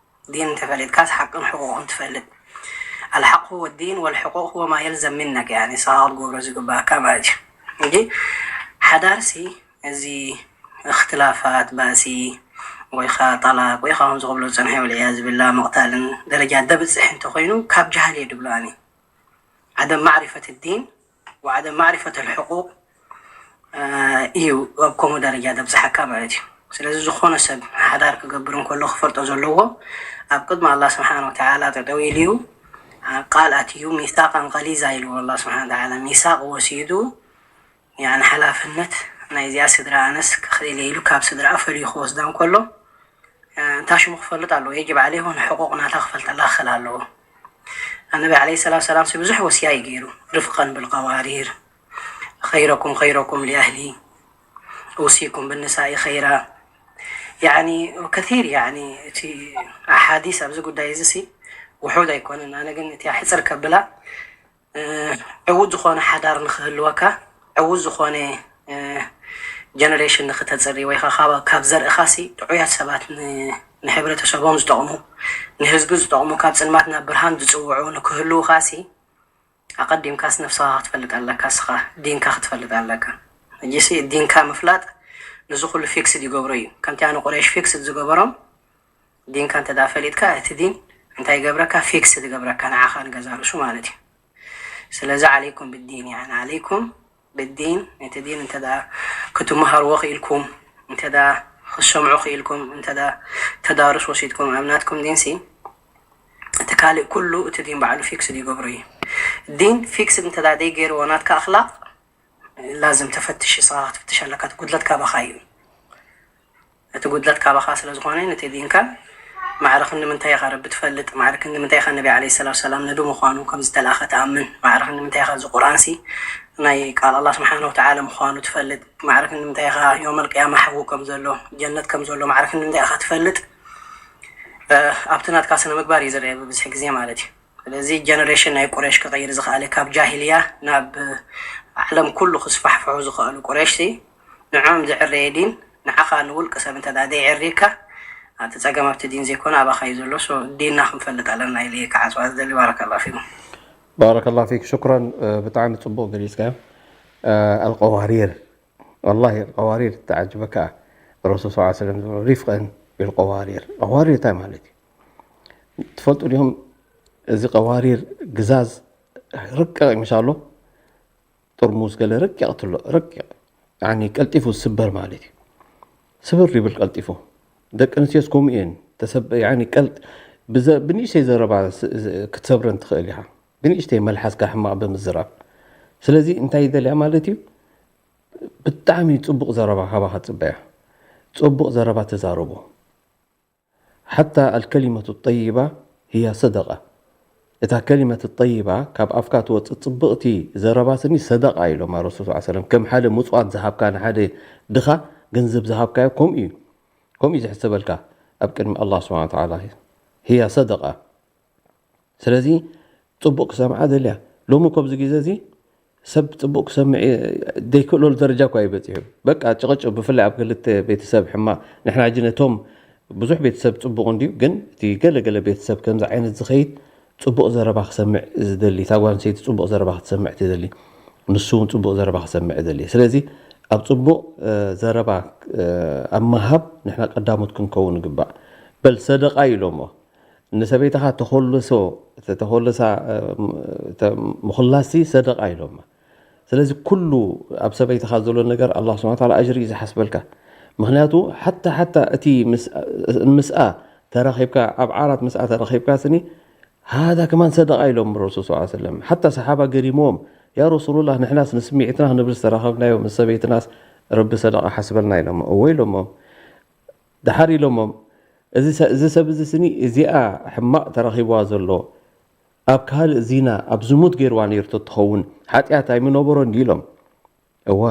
ዲን እንተፈሊጥካስ ሓቅን ሕቁቅን ትፈልጥ። ኣልሓቁ ወዲን ወልሕቁቅ ሁወ ማ የልዘም ሚነክ፣ ያኒ፣ ንስኻ ክትገብሮ ዝግባኣካ ማለት እዩ። እንጂ ሓዳርሲ፣ እዚ እኽትላፋት፣ ባእሲ፣ ወይ ኸዓ ጠላቅ፣ ወይ ኸዓ ከምዚ ክብሎ ዝጸንሐ፣ ወልዕያዝ ቢላህ፣ ምቕታልን ደረጃ ደብጽሕ እንተኾይኑ፣ ካብ ጃህል እየ ድብሎ ኣነ። ዓደም ማዕሪፈት ዲን ወዓደም ማዕሪፈት ልሕቁቅ፣ እ፣ እዩ ኣብ ከምኡ ደረጃ ዘብጽሓካ ማለት እዩ። ስለዚ ዝኾነ ሰብ ሓዳር ክገብር እንከሎ ክፈልጦ ዘለዎ፣ ኣብ ቅድሚ ኣላህ ስብሓነ ወተዓላ ጠጠው ኢሉ እዩ። ቃል ኣትዩ፣ ሚሳቃን ቀሊዛ ኢልዎ ኣላህ ስብሓነ ወተዓላ። ሚሳቅ ወሲዱ፣ ያኒ ሓላፍነት ናይዚኣ ስድራ ኣነስ ክኽእል እየ ኢሉ ካብ ስድራኣ ፈልዩ ክወስዳ እንከሎ፣ እ፣ እንታይ ሽሙ ክፈልጥ ኣለዎ። የጅብ ዓለይሁ ንሕቁቕ ናታ ክፈልጠላ ክኽእል ኣለዎ። ኣነቢ ዓለይሂ ሰላቱ ሰላም ሲ ብዙሕ ወስያ እዩ ገይሩ። ርፍቀን ብልቀዋሪር፣ ኸይረኩም ኸይረኩም ሊኣህሊ፣ ኡሲኩም ብንሳኢ ኸይራ። ያኒ ከሲር፣ ያኒ እቲ ኣሓዲስ ኣብዚ ጉዳይ እዚ ሲ ውሑድ ኣይኮነን። ኣነ ግን እቲኣ ሕፅር ከብላ፣ እ፣ ዕዉት ዝኾነ ሓዳር ንኽህልወካ፣ ዕዉት ዝኾነ፣ እ፣ ጀነሬሽን ንኽተፅሪ፣ ወይ ከዓ ካብ፣ ካብ ዘርእኻሲ ጥዑያት ሰባት ን-፣ ንሕብረተሰቦም ዝጠቕሙ፣ ንህዝቢ ዝጠቕሙ፣ ካብ ፅልማት ናብ ብርሃን ዝፅውዑ ንክህልውኻሲ፣ ኣቐዲምካስ ነፍስኻ ክትፈልጥ ኣለካ፣ እስኻ ዲንካ ክትፈልጥ ኣለካ። ሕጂሲ ዲንካ ምፍላጥ ንዚ ኩሉ ፊክስድ ይገብሮ እዩ። ከምቲ ኣነ ቁረይሽ ፊክስድ ዝገበሮም፣ ዲንካ እንተ ደኣ ፈሊጥካ፣ እቲ ዲን እንታይ ይገብረካ? ፊክስድ ይገብረካ፣ ንዓኻ ንገዛ ርእሱ ማለት እዩ። ስለዚ ዓለይኩም ብዲን፣ ያኒ ዓለይኩም ብዲን፣ እቲ ዲን እንተ ደኣ ክትመሃርዎ ክኢልኩም፣ እንተ ደኣ ክትሰምዑ ክኢልኩም፣ እንተ ደኣ ተዳርስ ወሲድኩም ኣብ ናትኩም ዲንሲ፣ እቲ ካልእ ኩሉ እቲ ዲን ባዕሉ ፊክስድ ይገብሮ እዩ። ዲን ፊክስድ እንተ ደኣ ዘይገይርዎ ናትካ ኣኽላቕ፣ ላዝም ተፈትሽ፣ ንስኻ ክትፍትሽ ኣለካ። እቲ ጉድለት ካባኻ እዩ። እቲ ጉድለት ካባኻ ስለ ዝኾነ፣ ነቲ ዲንካ ማዕረ ክንዲ ምንታይ ኢኻ ረቢ ትፈልጥ? ማዕረ ክንዲ ምንታይ ኢኻ ነቢ ዓለይሂ ሰላቱ ሰላም ነቢ ምዃኑ ከም ዝተላእኸ ትኣምን? ማዕረ ክንዲ ምንታይ ኢኻ እዚ ቁርኣንሲ ናይ ቃል ኣላህ ስብሓነሁ ወተዓላ ምዃኑ ትፈልጥ? ማዕረ ክንዲ ምንታይ ኢኻ የውመል ቅያማ ሓዊ ከም ዘሎ፣ ጀነት ከም ዘሎ፣ ማዕረ ክንዲ ምንታይ ኢኻ ትፈልጥ? እ፣ ኣብቲ ናትካ ስነ ምግባር እዩ ዝረአ ብብዝሒ ግዜ ማለት እዩ። ስለዚ ጀነሬሽን ናይ ቁረይሽ ክቕይር ዝኽኣለ ካብ ጃሂልያ ናብ ዓለም ኩሉ ክስፋሕፍሑ ዝኽኣሉ ቁረይሽሲ ንዕኦም ዝዕረየ ዲን ንዓኻ ንውልቂ ሰብ እንተ ደኣ ዘይዕሪካ፣ እቲ ጸገም ኣብቲ ዲን ዘይኮነ ኣባኻ እዩ ዘሎ። ሶ ዲንና ክንፈልጥ ኣለና ኢለ እየ ክዓጽዋ ዝደሊ። ባረከላሁ ፊኩም። ባረከላሁ ፊክ፣ ሽኩረን። እ፣ ብጣዕሚ ጽቡቕ ገሊጽካዮ። እ፣ ኣልቀዋሪር፣ ወላሂ ኣልቀዋሪር ተዓጅበካ። ረሱል ሰለላሁ ዐለይሂ ወሰለም ሪፍቀን ቢልቀዋሪር። ቀዋሪር እንታይ ማለት እዩ? ትፈልጡ ዲኹም? እዚ ቀዋሪር ግዛዝ ርቅቕ ይምሻሎ፣ ጥርሙዝ ገለ ርቅቕ ትሎ፣ ርቅቕ፣ ያኒ ቀልጢፉ ዝስበር ማለት እዩ። ስብር ይብል ቀልጢፉ። ደቂ ኣንስትዮስ ከምኡ እየን። ተሰብ-፣ ያኒ ቀልጥ-፣ ብዘ-፣ ብንእሽተይ ዘረባ ስ-፣ ስ-፣ ክትሰብረን ትኽእል ኢኻ። ብንእሽተይ መልሓስካ ሕማቕ ብምዝራብ። ስለዚ እንታይ ይደልያ ማለት እዩ? ብጣዕሚ ጽቡቕ ዘረባ ካባኻ ትጽበያ። ጽቡቕ ዘረባ ተዛረቡ። ሓታ ኣልከሊመቱ ጠይባ ህያ ሰደቃ። እታ ከሊመት ጠይባ ካብ ኣፍካ ትወጽእ ጽብቕቲ ዘረባ ስኒ ሰደቃ ኢሎማ ረሱል ሰለላሁ ዐለይሂ ወሰለም። ከም ሓደ ምጽዋት ዝሃብካ ንሓደ ድኻ ገንዘብ ዝሃብካዮ ከምኡ እዩ። ከምኡ እዩ ዝሕሰበልካ ኣብ ቅድሚ ኣላህ ስብሓነ ወተዓላ። ህያ ሰደቃ። ስለዚ ጽቡቕ ክሰምዓ ደልያ። ሎሚ እኮ ኣብዚ ግዜ እዚ ሰብ ጽቡቕ ክሰምዕ ዘይክእለሉ ደረጃ እኳ እዩ በጺሑ። በቃ ጭቕጭቕ፣ ብፍላይ ኣብ ክልተ ቤተሰብ ሕማቕ። ንሕና ሕጂ ነቶም ብዙሕ ቤተሰብ ጽቡቕ እንድዩ፣ ግን እቲ ገለ ገለ ቤተሰብ ከምዚ ዓይነት ዝኸይድ ጽቡቕ ዘረባ ክሰምዕ ዝደሊ፣ እታ ጓል ኣንስተይቲ ጽቡቕ ዘረባ ክትሰምዕ ትደሊ፣ ንሱ እውን ጽቡቕ ዘረባ ክሰምዕ ይደሊ። ስለዚ ኣብ ጽቡቕ፣ እ፣ ዘረባ፣ እ፣ ኣብ ምሃብ ንሕና ቀዳሞት ክንከውን ይግባእ። በል ሰደቃ እዩ ኢሎሞ። ንሰበይትኻ ተኾልሶ፣ ተ-፣ ተኾልሳ፣ እ፣ ተ-፣ ምኹላስሲ ሰደቃ ኢሎማ። ስለዚ ኩሉ ኣብ ሰበይትኻ ዘሎ ነገር ኣላህ ስብሓነ ወተዓላ ኣጅሪ እዩ ዝሓስበልካ። ምኽንያቱ ሓታ፣ ሓታ እቲ ምስ-፣ ምስኣ ተራኺብካ፣ ኣብ ዓራት ምስኣ ተራኺብካ ስኒ፣ ሃዛ ከማን ሰደቃ ኢሎም ረሱል ሰለላሁ ዐለይሂ ወሰለም። ሓታ ሰሓባ ገሪምዎም፣ ያ ረሱሉላህ፣ ንሕናስ ንስምዒትና ክንብል ዝተራኸብናዮ ምስ ሰበይትናስ ረቢ ሰደቃ ሓስበልና ኢሎሞ። እወ ኢሎሞም። ደሓር ኢሎሞም፣ እዚ ሰ-፣ እዚ ሰብ እዚ ስኒ እዚኣ ሕማቕ ተረኺብዋ ዘሎ፣ ኣብ ካልእ ዚና፣ ኣብ ዝሙት ገይርዋ ነይሩ ተትኸውን፣ ሓጢኣት ኣይምነበሮን ድዩ ኢሎም። እወ፣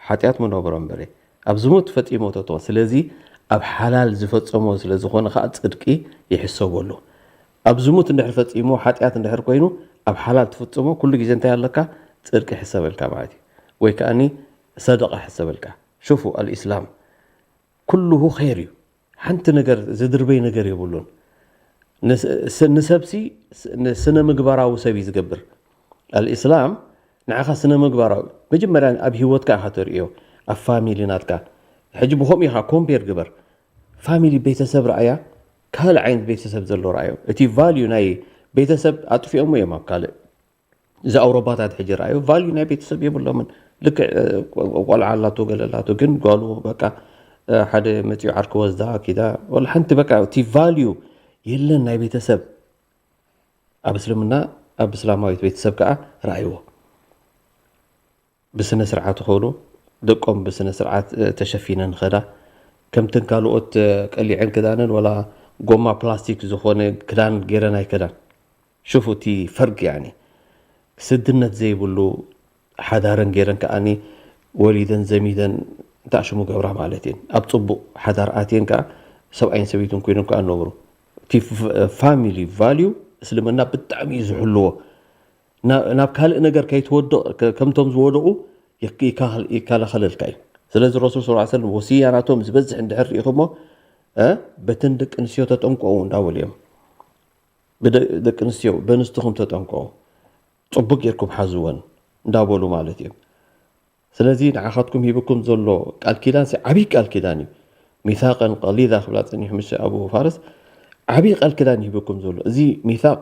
ሓጢኣት ምነበሮ እምበረ፣ ኣብ ዝሙት ፈጺሞ ተትኾን። ስለዚ ኣብ ሓላል ዝፈጸሞ ስለ ዝኾነ ኸኣ ጽድቂ ይሕሰበሉ። ኣብ ዝሙት እንድሕር ፈጺሞ፣ ሓጢኣት እንድሕር ኮይኑ፣ ኣብ ሓላል ትፍጽሞ፣ ኩሉ ግዜ እንታይ ኣለካ? ጽድቂ ይሕሰበልካ ማለት እዩ። ወይ ከኣኒ ሰደቃ ይሕሰበልካ። ሹፉ፣ ኣልኢስላም ኩሉሁ ኸይር እዩ። ሓንቲ ነገር ዝድርበይ ነገር የብሉን። ንስ-፣ ስ-፣ ንሰብሲ ስ-፣ ንስነ ምግባራዊ ሰብ እዩ ዝገብር። ኣልኢስላም ንዓኻ ስነ ምግባራዊ፣ መጀመርያ ኣብ ህይወትካ ኢኻ ተርእዮ፣ ኣብ ፋሚሊ ናትካ። ሕጂ ብኸምኡ ኢኻ ኮምፔር ግበር። ፋሚሊ ቤተሰብ ረኣያ፣ ካልእ ዓይነት ቤተሰብ ዘሎ ረኣዮ። እቲ ቫልዩ ናይ ቤተሰብ ኣጥፊኦሞ እዮም ኣብ ካልእ። እዚ ኣውሮፓታት ሕጂ ረኣዩ፣ ቫልዩ ናይ ቤተሰብ የብሎምን። ልክዕ፣ እ፣ ቆልዓ ኣላቶ፣ ገለ ኣላቶ፣ ግን ጓሉ በቃ፣ እ፣ ሓደ መጺኡ ዓርኪ ወስዳ ኪዳ፣ ወላ ሓንቲ በቃ እቲ ቫልዩ የለን ናይ ቤተሰብ። ኣብ እስልምና፣ ኣብ እስላማዊት ቤተሰብ ከኣ ረኣይዎ። ብስነ ስርዓት ይኸዱ፣ ደቆም ብስነ ስርዓት፣ እ፣ ተሸፊነን ይኸዳ። ከምተን ካልኦት፣ እ፣ ቀሊዐን ክዳነን ወላ ጎማ ፕላስቲክ ዝኾነ ክዳን ገይረን ኣይከዳን። ሹፉ እቲ ፈርቅ ያኒ። ስድነት ዘይብሉ ሓዳረን ገይረን ከኣኒ ወሊደን ዘሚደን እንታይ ሽሙ ገብራ ማለት እየን። ኣብ ጽቡቕ ሓዳር ኣትየን ከኣ ሰብኣይን ሰበይትን ኮይኖም ከኣ ነብሩ። እቲ ፍ-፣ ፋሚሊ ቫልዩ እስልምና ብጣዕሚ እዩ ዝሕልዎ። ናብ ካልእ ነገር ከይትወድቕ ከምቶም ዝወደቑ ይከላኸለልካ እዩ። ስለዚ ረሱል ስ ሰለም ወስያ ናቶም ዝበዝሕ እንድሕር ርኢኹሞ በተን ደቂ ኣንስትዮ ተጠንቀቑ እንዳበሉ እዮም። ደቂ ኣንስትዮ በንስትኹም ተጠንቀቑ፣ ፅቡቅ ጌርኩም ሓዝወን እንዳበሉ ማለት እዮም። ስለዚ ንዓኻትኩም ሂብኩም ዘሎ ቃል ኪዳን ዓብይ ቃል ኪዳን እዩ። ሚሳቀን ቀሊዛ ክብላ ፀኒሑ ምስ ኣቡ ፋርስ ዓብይ ቃል ኪዳን ሂብኩም ዘሎ እዚ ሚሳቅ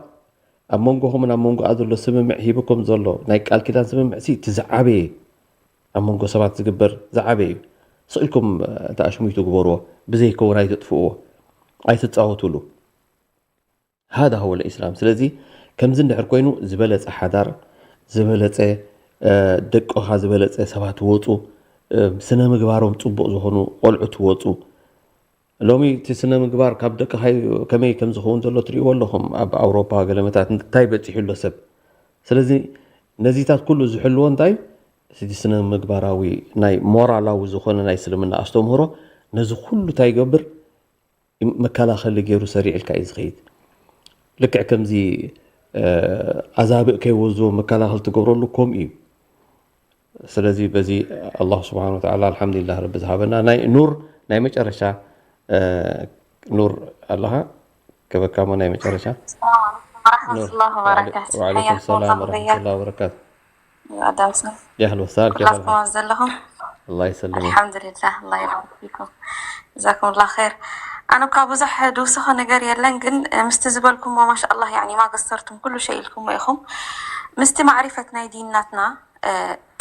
ኣብ መንጎኹምን ኣብ መንጎኣ ዘሎ ስምምዕ ሂብኩም ዘሎ ናይ ቃል ኪዳን ስምምዕ ሲ እቲ ዝዓበየ ኣብ መንጎ ሰባት ዝግበር ዝዓበየ እዩ። ስእልኩም ተኣሽሙይቱ ግበርዎ፣ ብዘይከውን ኣይትጥፍእዎ፣ ኣይትፃወቱሉ። هذا هو الإسلام። ስለዚ ከምዚ እንድሕር ኮይኑ ዝበለፀ ሓዳር፣ ዝበለፀ ደቅኻ ዝበለፀ ሰባት ወፁ፣ ስነ ምግባሮም ፅቡቕ ዝኾኑ ቆልዑት ወፁ። ሎሚ እቲ ስነ ምግባር ካብ ደቅኻ ከመይ ከም ዝኸውን ዘሎ ትሪእዎ ኣለኹም። ኣብ ኣውሮፓ ገለመታት እንታይ በፂሑ ኣሎ ሰብ። ስለዚ ነዚታት ኩሉ ዝሕልዎ እንታይ እቲ ስነ ምግባራዊ ናይ ሞራላዊ ዝኾነ ናይ እስልምና ኣስተምህሮ ነዚ ኩሉ እንታይ ይገብር መከላኸሊ ገይሩ ሰሪዕልካ እዩ ዝኸይድ። ልክዕ ከምዚ ኣዛብእ ከይወዝዎ መከላኸል ትገብረሉ ከምኡ እዩ። ስለዚ በዚ ኣላህ ስብሓን ወተዓላ ኣልሓምዱሊላህ ረቢ ዝሃበና ናይ ኑር ናይ መጨረሻ ኑር ኣለኻ ከበካሞ ናይ መጨረሻ ورحمة الله وبركاته. وعليكم حياكم السلام الله ورحمة وبياكم. الله وبركاته. يا أهلا وسهلا. يا أهلا وسهلا، كيف كلكم الحال؟ أفضل لهم. الله يسلمك. الحمد لله، الله يبارك فيكم. جزاكم الله خير. أنا كابوزح دوسخ نجار يلنجن مستزبلكم وما شاء الله، يعني ما قصرتم كل شيء لكم ويخم. مستي معرفة نايدين ناتنا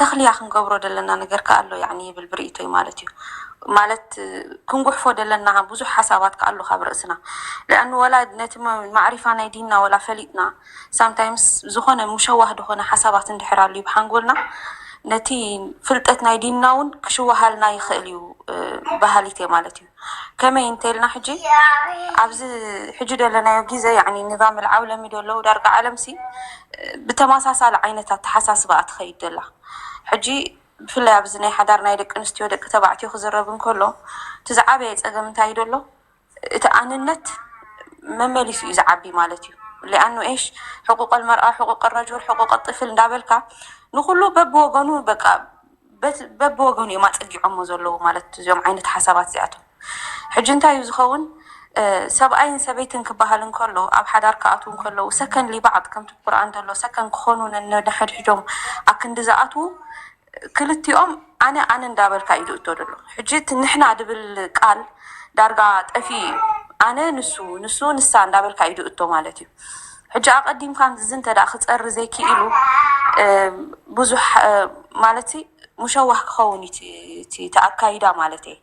ተኽልያ ክንገብሮ ዘለና ነገር ከ ኣሎ ያኒ ይብል ብርእይቶይ ማለት እዩ። ማለት ክንጉሕፎ ዘለና ብዙሕ ሓሳባት ከ ኣሎ ካብ ርእስና። ለኣኑ ወላ ነቲ ማዕሪፋ ናይ ዲንና ወላ ፈሊጥና ሳምታይምስ ዝኾነ ሙሸዋህ ዝኾነ ሓሳባት እንድሕር ኣልዩ ብሓንጎልና ነቲ ፍልጠት ናይ ዲንና እውን ክሽወሃልና ይኽእል እዩ በሃሊት እየ ማለት እዩ። ከመይ እንተልና ሕጂ ኣብዚ ሕጂ ደለናዮ ግዜ ያኒ ንዛም ልዓውለሚ ደለዉ ዳርጋ ዓለምሲ ብተመሳሳሊ ዓይነት ኣተሓሳስባ ትኸይድ ደላ። ሕጂ ብፍላይ ኣብዚ ናይ ሓዳር ናይ ደቂ ኣንስትዮ ደቂ ተባዕትዮ ክዝረብ እንከሎ እቲ ዝዓበየ ፀገም እንታይ ደሎ እቲ ኣንነት መመሊሱ እዩ ዝዓቢ ማለት እዩ። ሊኣኑ ኤሽ ሕቁቀል መርኣ ሕቁቀል ረጁል ሕቁቀል ጥፍል እንዳበልካ ንኩሉ በብወገኑ በቃ በብወገኑ እዮም ኣፀጊዖሞ ዘለዉ ማለት እዚኦም ዓይነት ሓሳባት እዚኣቶም። ሕጂ እንታይ እዩ ዝኸውን? ሰብኣይን ሰበይትን ክበሃል እንከሎ ኣብ ሓዳር ክኣትዉ እንከለዉ ሰከን ሊባዕድ ከምቲ ቁርኣን ዘሎ ሰከን ክኾኑ ነንሕድሕዶም ኣክንዲ ዝኣትዉ ክልቲኦም ኣነ ኣነ እንዳበልካ እዩ ዝእቶ ዘሎ። ሕጂ እቲ ንሕና ድብል ቃል ዳርጋ ጠፊኡ እዩ። ኣነ ንሱ ንሱ ንሳ እንዳበልካ እዩ ዝእቶ ማለት እዩ። ሕጂ ኣቐዲምካ እዚ እንተ ደኣ ክፀሪ ዘይክኢሉ ብዙሕ ማለት ሙሸዋህ ክኸውን እዩ እቲ ኣካይዳ ማለት እየ።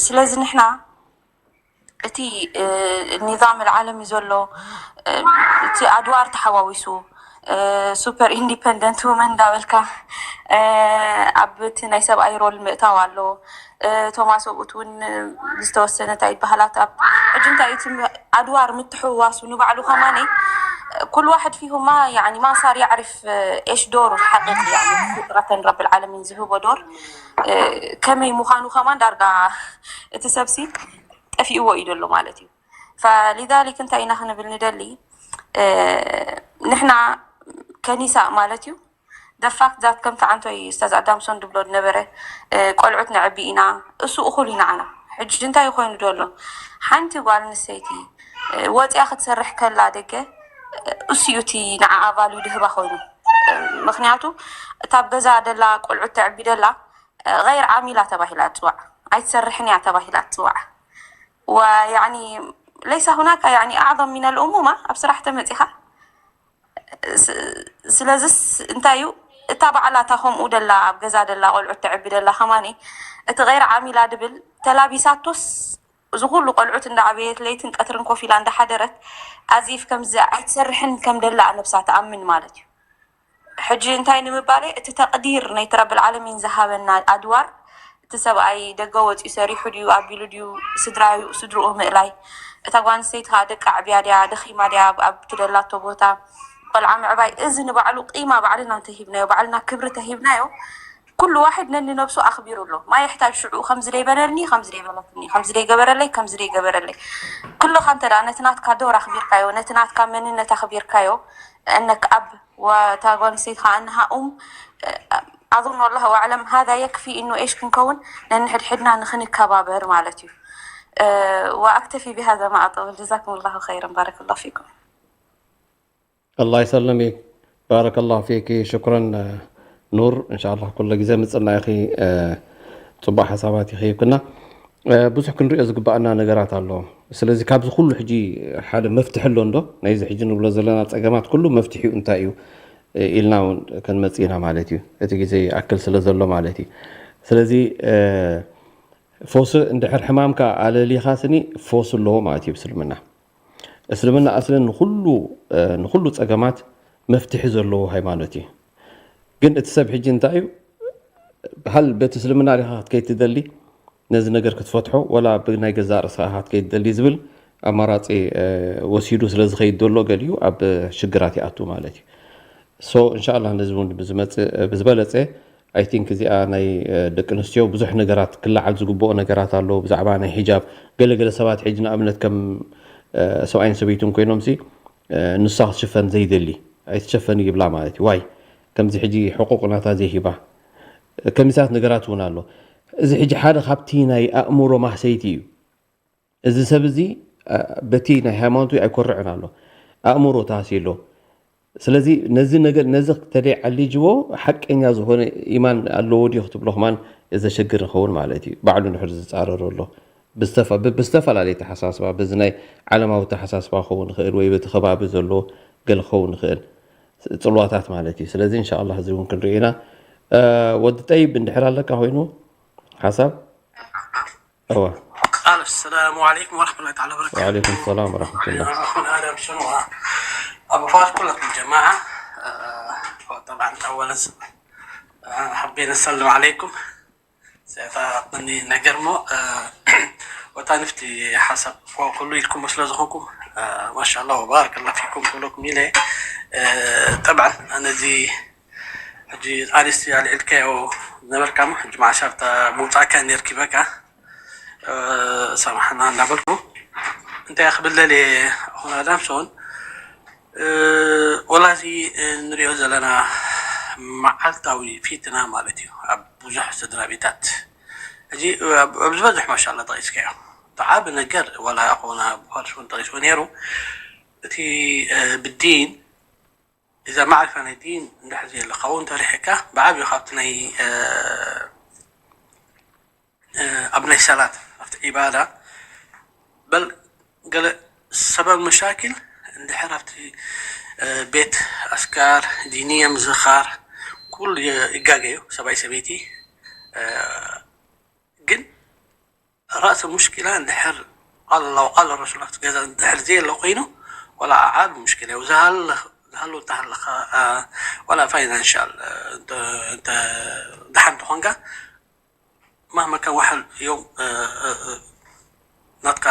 ስለዚ ንሕና እቲ ኒዛም ዓለሚ ዘሎ እቲ ኣድዋር ተሓዋዊሱ ሱፐር ኢንዲፐንደንት ውመን እንዳበልካ ኣብ እቲ ናይ ሰብኣይ ሮል ምእታው ኣሎ። እቶም ኣሰብኡት እውን ዝተወሰነ እንታይ ይበሃላት ኣብ ሕጂ እንታይ እቲ ኣድዋር ምትሕውዋሱ ንባዕሉ ከማኒ ኩሉ ዋሕድ ፊሁማ ያኒ ማሳር ያዕሪፍ ኤሽ ዶር ሓቂቅ ያኒ ፍጥረተን ረብል ዓለሚን ዝህቦ ዶር ከመይ ምዃኑ ከማን ዳርጋ እቲ ሰብሲ ጠፊእዎ እዩ ዘሎ ማለት እዩ። ፈሊዛሊክ እንታይ ኢና ክንብል ንደሊ ንሕና ከኒሳ ማለት እዩ ደፋክት ዛት ከምቲ ዓንቶይ ስታዝ ኣዳምሶን ድብሎ ዝነበረ ቆልዑት ነዕቢ ኢና እሱ እኹል እዩ ንዓና። ሕጂ እንታይ ኮይኑ ዘሎ ሓንቲ ጓል ኣንስተይቲ ወፂኣ ክትሰርሕ ከላ ደገ እሱ እዩ እቲ ንዓኣ ቫልዩ ድህባ ኮይኑ ምክንያቱ እታ ኣብ ገዛ ደላ ቆልዑት ተዕቢ ደላ غير عاملة ተባሂላ ትፅዋዕ ኣይትሰርሕን እያ ተባሂላ ትፅዋዕ ويعني ليس هناك يعني أعظم من الأمومة ኣብ ስራሕ ተመፂኻ ስለዚስ እንታይ እዩ እታ ባዕላ እታ ከምኡ ደላ ኣብ ገዛ ደላ ቆልዑት ተዕቢ ደላ ከማኒ እቲ غير عاملة ድብል ተላቢሳቶስ እዚ ኩሉ ቆልዑት እንዳዓበየት ለይትን ቀትርን ኮፍ ኢላ እንዳሓደረት ኣዚፍ ከምዚ ኣይትሰርሕን ከም ደላ ነብሳ ትኣምን ማለት እዩ። ሕጂ እንታይ ንምባለይ እቲ ተቅዲር ናይቲ ረብል ዓለሚን ዝሃበና ኣድዋር እቲ ሰብኣይ ደገ ወፂኡ ሰሪሑ ድዩ ኣቢሉ ድዩ ስድራዩ ስድርኡ ምእላይ እታ ጓል ኣንስተይቲ ከዓ ደቂ ኣዕብያ ድያ ደኺማ ድያ ኣብቲ ደላቶ ቦታ ቆልዓ ምዕባይ እዚ ንባዕሉ ቂማ ባዕልና እንተሂብናዮ ባዕልና ክብሪ ተሂብናዮ ኩሉ ዋሕድ ነንነብሱ ኣኽቢሩ ኣሎ። ማይ የሕታጅ ሽዑ ከምዚ ደይበለኒ፣ ከምዚ ደይበለትኒ፣ ከምዚ ደይገበረለይ፣ ከምዚ ደይገበረለይ። ኩልኻ እንተ ደኣ ነቲ ናትካ ዶር ኣኽቢርካዮ፣ ነቲ ናትካ መንነት ኣኽቢርካዮ፣ እነክ ኣብ ወታ ጓል ኣንስተይቲ ከኣ እንሃ ኡም ኣظن والله أعلم هذا يكفي إنه إيش ክንከውን ነንሕድሕድና ንኽንከባበር ማለት እዩ። وأكتفي بهذا ما أطول. جزاكم الله خيرا. بارك الله فيكم. الله يسلمك. بارك الله فيك. شكرا ኑር። እንሻላ ኩሉ ግዜ ምፅና ኢኺ። ፅቡቅ ሓሳባት ኢኺ ሂብክና። ብዙሕ ክንሪኦ ዝግባኣና ነገራት ኣሎ። ስለዚ ካብዚ ኩሉ ሕጂ ሓደ መፍትሒ ኣሎ እንዶ ናይዚ ሕጂ ንብሎ ዘለና ፀገማት ኩሉ መፍትሒኡ እንታይ እዩ ኢልና እውን ከንመፅእ ኢና ማለት እዩ። እቲ ግዜ ይኣክል ስለ ዘሎ ማለት እዩ። ስለዚ ፈውሲ እንድሕር ሕማምካ ኣለሊኻ ስኒ ፈውሲ ኣለዎ ማለት እዩ ብስልምና። እስልምና ኣስለን ንኩሉ ንኩሉ ፀገማት መፍትሒ ዘለዎ ሃይማኖት እዩ። ግን እቲ ሰብ ሕጂ እንታይ እዩ ሃል በቲ እስልምና ዲኻ ክትከይድ ትደሊ ነዚ ነገር ክትፈትሖ ወላ ብናይ ገዛእ ርእስኻ ኢኻ ክትከይድ ትደሊ ዝብል ኣማራፂ ወሲዱ ስለ ዝኸይድ ዘሎ ገሊኡ ኣብ ሽግራት ይኣቱ ማለት እዩ። ሶ እንሻላ ነዚ እውን ብዝመፅእ ብዝበለፀ I think እዚኣ ናይ ደቂ ኣንስትዮ ብዙሕ ነገራት ክለዓል ዝግብኦ ነገራት ኣሎ ብዛዕባ ናይ ሒጃብ ገለገለ ሰባት ሕጂ ንኣብነት ከም ሰብኣይን ሰበይትን ኮይኖም ሲ ንሳ ክትሽፈን ዘይደሊ ኣይትሸፈን ይብላ ማለት እዩ ዋይ ከምዚ ሕጂ ሕቁቕ ናታ ዘይሂባ ከሚሳት ነገራት እውን ኣሎ እዚ ሕጂ ሓደ ካብቲ ናይ ኣእምሮ ማህሰይቲ እዩ እዚ ሰብ እዚ በቲ ናይ ሃይማኖቱ ኣይኮርዕን ኣሎ ኣእምሮ ተሃስዩ ኣሎ ስለዚ ነዚ ነገር ነዚ ተደይ ዓሊጅዎ ሓቀኛ ዝኾነ ኢማን ኣለዎ ድዩ ክትብሎ ከማን ዘሸግር ይኸውን ማለት እዩ ባዕሉ ንድሕር ዝፃረሮ ኣሎ ብዝተፈላለየ ተሓሳስባ በዚ ናይ ዓለማዊ ተሓሳስባ ክኸውን ይኽእል ወይ በቲ ከባቢ ዘሎ ገለ ክኸውን ይኽእል ፅልዋታት ማለት እዩ ስለዚ እንሻ ኣላ እዚ እውን ክንርኢ ኢና ወዲ ጠይብ እንድሕር ኣለካ ኮይኑ ሓሳብ እዋ السلام عليكم ورحمة الله تعالى وبركاته. وعليكم السلام ورحمة الله. أخونا آدم شنو؟ أبو فهد كلكم جماعة. آه، طبعا أولا س- آه، حابين نسلم عليكم. سيفا مني نقرمو. آه، وتانفتي حسب فوق كله لكم مسلوزخوكم. آه، ما شاء الله وبارك الله فيكم كلكم إلي. آه، طبعا أنا زي ሕጂ ኣንስቲ ኣልዒልካዮ ነበርካ እሞ ሕጂ መዓሻ ኣብታ ምውፃእካ ነርኪበካ ሳምሓና እንዳበልኩ እንታይ ክብል ደልየ ኣኹን ኣዳምሶን ወላ እዚ ንሪኦ ዘለና መዓልታዊ ፊትና ማለት እዩ ኣብ ብዙሕ ስድራ ቤታት ሕጂ ኣብ ዝበዝሕ ማሻላ ጠቂስካዮ ተዓቢ ነገር ዋላ ኣኾና ብኳልሽውን ጠቂስዎ ነይሩ እቲ ብዲን إذا معرفة ናይ ዲን እንድሕር ዘየለካ እውን ተሪሕካ ብዓብዩ ካብቲ ናይ ኣብ ናይ ሰላት ኣብቲ ዒባዳ በል ገለ ሰበብ መሻኪል እንድሕር ኣብቲ ቤት ኣስካር ዲንየ ምዝኻር ኩሉ ይጋገ እዩ ሰብኣይ ሰበይቲ ግን ራእሲ ሙሽኪላ እንድሕር ቃል ኣላ ወቃል ረሱል ኣብቲ ገዛ እንድሕር ዘየሎ ኮይኑ ዋላ ዓብ ሙሽኪላ እዩ ዝሃሉ እንተሃለካ ዋላ ፋይናንሻል እንተ ድሓን ተኾንካ ማህመካ ዋሕል እዮም ናትካ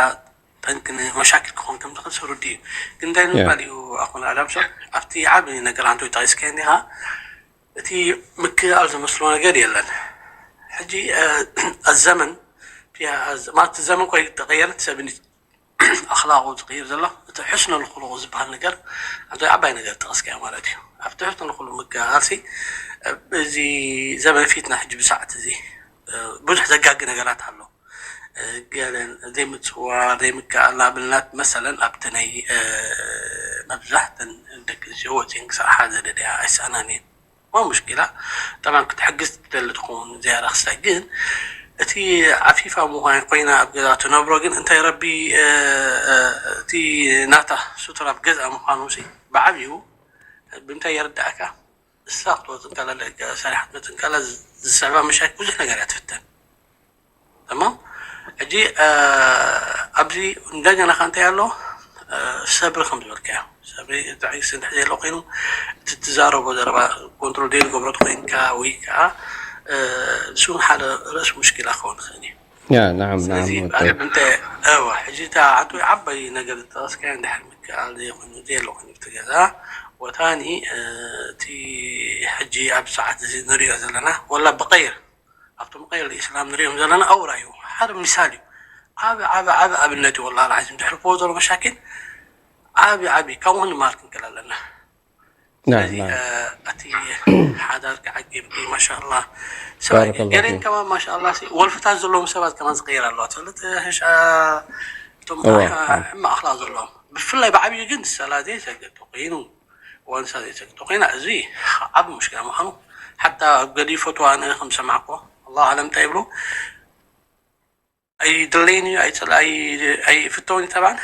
ጠንቂ ንመሻክል ክኾን ከም ዝኽእል ሰሩዲ እዩ ግን እንታይ ንምባል እዩ ኣኹን ኣዳምሶ ኣብቲ ዓብ ነገር ኣንቶ ጠቂስካ እንዲኻ እቲ ምክእኣል ዝመስሎ ነገር የለን ሕጂ ኣዘመን ማለት ዘመን ኮይ ተቀየረት ሰብ ኣኽላቁ ዝቅይር ዘሎ እቲ ሕስነ ልኩልቁ ዝበሃል ነገር ኣብቲ ዓባይ ነገር ተቀስከያ ማለት እዩ ኣብቲ ሕስነ ልኩሉ ምክእኣልሲ እዚ ዘመን ፊትና ሕጂ ብሰዓት እዚ ብዙሕ ዘጋጊ ነገራት ኣሎ ገለን ዘይምፅዋር ዘይምክኣል ንኣብነት መሰለን ኣብቲ ናይ መብዛሕተን ደቂ ኣንስትዮ ወፂን ክሰርሓ ዘደልያ ኣይሰኣናን እየን ማ ሙሽኪላ ጠባን ክትሕግዝ ትደሊ ትኸውን ዝያዳ ክሳይ ግን እቲ ዓፊፋ ምዃን ኮይና ኣብ ገዛ ትነብሮ ግን እንታይ ረቢ እቲ ናታ ሱትራ ኣብ ገዛ ምዃኑ ሲ ብዓብዩ ብምንታይ የረዳእካ እሳ ክትወፅእ እንከላ ደቂ ሰሪሓ ክትመፅእ እንከላ ዝስዕባ መሻክ ብዙሕ ነገር እያ ትፍተን ተማም ሕጂ ኣብዚ እንደገና ከ እንታይ ኣሎ ሰብሪ ከም ዝበልካዮ ሰብሪ ትዕግስቲ እንድሕር ዘየሎ ኮይኑ እቲ ትዛረቦ ዘረባ ኮንትሮል ዘይትገብሮ ኮይንካ ወይ ከዓ ንሱ ሓደ ርእሲ ሙሽኪላ ክኸውን ይኽእል እዩ يا نعم نعم ስለዚ ኣነ እንተ እወ ሕጂ እታ ሓንቲ ዓባይ ነገር ዝጠቐስካዮ እንድሕር ምክኣል ዘይኮይኑ ዘየሎ ኮይኑ እቲ ገዛ ወታኒ እቲ ሕጂ ኣብ ሰዓት እዚ ንሪኦ ዘለና ወላ ብቀይር ኣብቶም ቀይር ኢስላም ንሪኦም ዘለና ኣውራ እዩ። ሓደ ምሳል እዩ። ዓብ ዓብ ዓብ ኣብነት እዩ። ወላ ዓዚም ድሕሪ ፎ ዘሎ መሻኪል ዓብ ዓብ ካብኡ ንማር ክንክል ኣለና። ስለዚ እቲ ሓዳር ክዓቂብ ማሻላ ሰብኣይ ገሌን ከማን ማሻላ ወልፍታት ዘለዎም ሰባት ከማን ዝቀየር ኣለዋ። ሰለት ሕሻ እቶም ሕማቅ ኣክላቅ ዘለዎም ብፍላይ ብዓብዩ ግን ሰላት ዘይሰገድ ኮይኑ ዋንሳ ዘይሰግድ ኮይና እዚ ዓብ ሙሽኪላ ምዃኑ ሓታ ኣብ ገሊ ፈትዋ ኣነ ከም ዝሰማዕኮ ኣላ ኣለም እንታይ ይብሉ ኣይድለይን እዩ ኣይፍተውን ተባን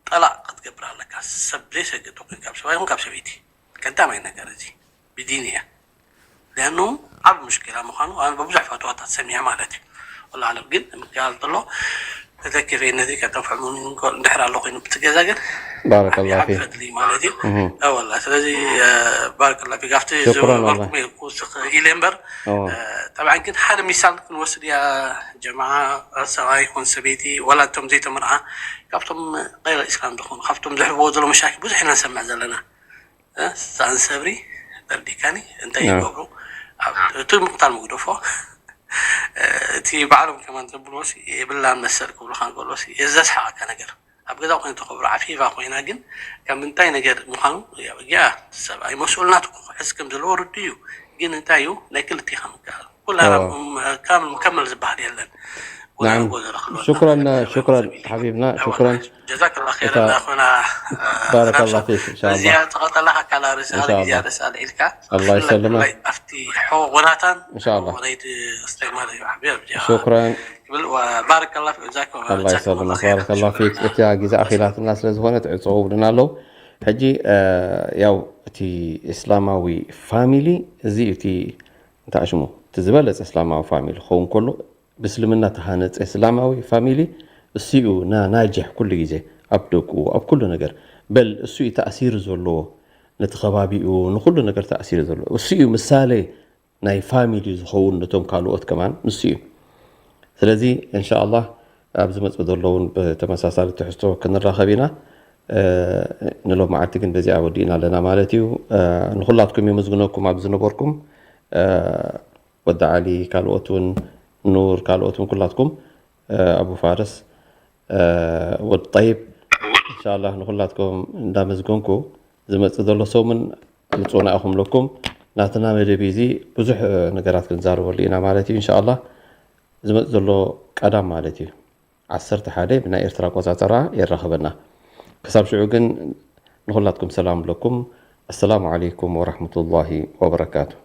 ጠላቅ ክትገብር ኣለካ ሰብ ዘይሰግድ ኮይኑ ካብ ሰብኣይ ይኹን ካብ ሰበይቲ ቀዳማይ ነገር እዚ ብዲን እያ ሊኣኑ ዓብ ሙሽኪላ ምዃኑ ኣነ በብዙሕ ፈትዋታት ሰሚዐ ማለት እዩ ወላ ዓለም ግን ምክያል ተሎ ተተኪፈ ነዚ ከተንፍዕ ሙእሚን እንድሕር ኣሎ ኮይኑ ብትገዛ ግን ባረከላ ፊክ ፈድሊ ማለት እዩ ወላ ስለዚ ባረከላ ፊክ ኣብቲ ዝበልኩም ኢለ እምበር ጠብዓን ግን ሓደ ሚሳል ክንወስድ እያ ጀማዓ ሰብኣይ ይኹን ሰበይቲ ወላ እቶም ዘይተመርዓ ካብቶም ቀይረ ኢስላም ዝኾኑ ካብቶም ዝሕልዎ ዘሎ መሻኪ ብዙሕ ኢና ንሰምዕ ዘለና ሰኣን ሰብሪ ተርዲካኒ እንታይ ይገብሩ እቲ ምቕታል ምግደፎ እቲ ባዕሎም ከማን ዘብልዎስ የብላን መሰል ክብሉካ እንከሎስ የዘስሓቀካ ነገር ኣብ ገዛ ኮይነ ተኸብሮ ዓፊፋ ኮይና ግን ካብ ምንታይ ነገር ምዃኑ ያ ሰብኣይ መስኡል ናቱ ክሕዝ ከም ዘለዎ ርዱ እዩ ግን እንታይ እዩ ናይ ክልቲኻ ምክኣል ኩላ ካብ ከመል ዝበሃል የለን نعم شكرا شكرا حبيبنا شكرا جزاك الله خيرا እታ- أخونا بارك الله فيك إن شاء الله ዝያዳ ተቐጠላኻ ካላ ርሳል إن شاء الله. ግዜ ርሳል ኢልካ الله يسلمك. ኣብቲ ሆ ጎናታን إن شاء الله. ወለይቲ ኣስተማሪ ሓቢር شكرا ክብል ባረከላ ፊ ዛክ الله يسلمك بارك الله فيك እታ ግዜ ኣኺላትና ስለ ዝኾነት ዕፀው ብልና ኣለዉ ሕጂ ያው እቲ እስላማዊ ፋሚሊ እዚ እዩ እቲ እንታይ ሽሙ እቲ ዝበለፀ እስላማዊ ፋሚሊ ክኸውን ከሎ ብእስልምና ተሃነፀ እስላማዊ ፋሚሊ እሱ እዩ ናናጅሕ ኩሉ ግዜ ኣብ ደቁ ኣብ ኩሉ ነገር በል እሱ እዩ ተኣሲር ዘለዎ ነቲ ከባቢኡ ንኩሉ ነገር ተኣሲር ዘሎ እሱ እዩ ምሳሌ ናይ ፋሚሊ ዝኸውን ነቶም ካልኦት ከማን ንሱ እዩ ስለዚ እንሻ ኣላህ ኣብ ዝመፅእ ዘሎ እውን ብተመሳሳሊ ትሕዝቶ ክንራኸብ ኢና ንሎም መዓልቲ ግን በዚኣ ወዲእና ኣለና ማለት እዩ ንኩላትኩም የመስግነኩም ኣብ ዝነበርኩም ወዲ ዓሊ ካልኦት እውን ኑር ካልኦት እውን ኩላትኩም ኣቡ ፋርስ ወዲ ጠይብ እንሻላ ንኩላትኩም እንዳመዝገንኩ ዝመፅእ ዘሎ ሰሙን ብፁዕና ኢኹም ኣለኩም ናትና መደብ እዚ ብዙሕ ነገራት ክንዛረበሉ ኢና ማለት እዩ እንሻላ ዝመፅእ ዘሎ ቀዳም ማለት እዩ ዓሰርተ ሓደ ብናይ ኤርትራ ኣቆፃፀራ የራኽበና ክሳብ ሽዑ ግን ንኩላትኩም ሰላም ኣለኩም السلام عليكم ورحمة الله وبركاته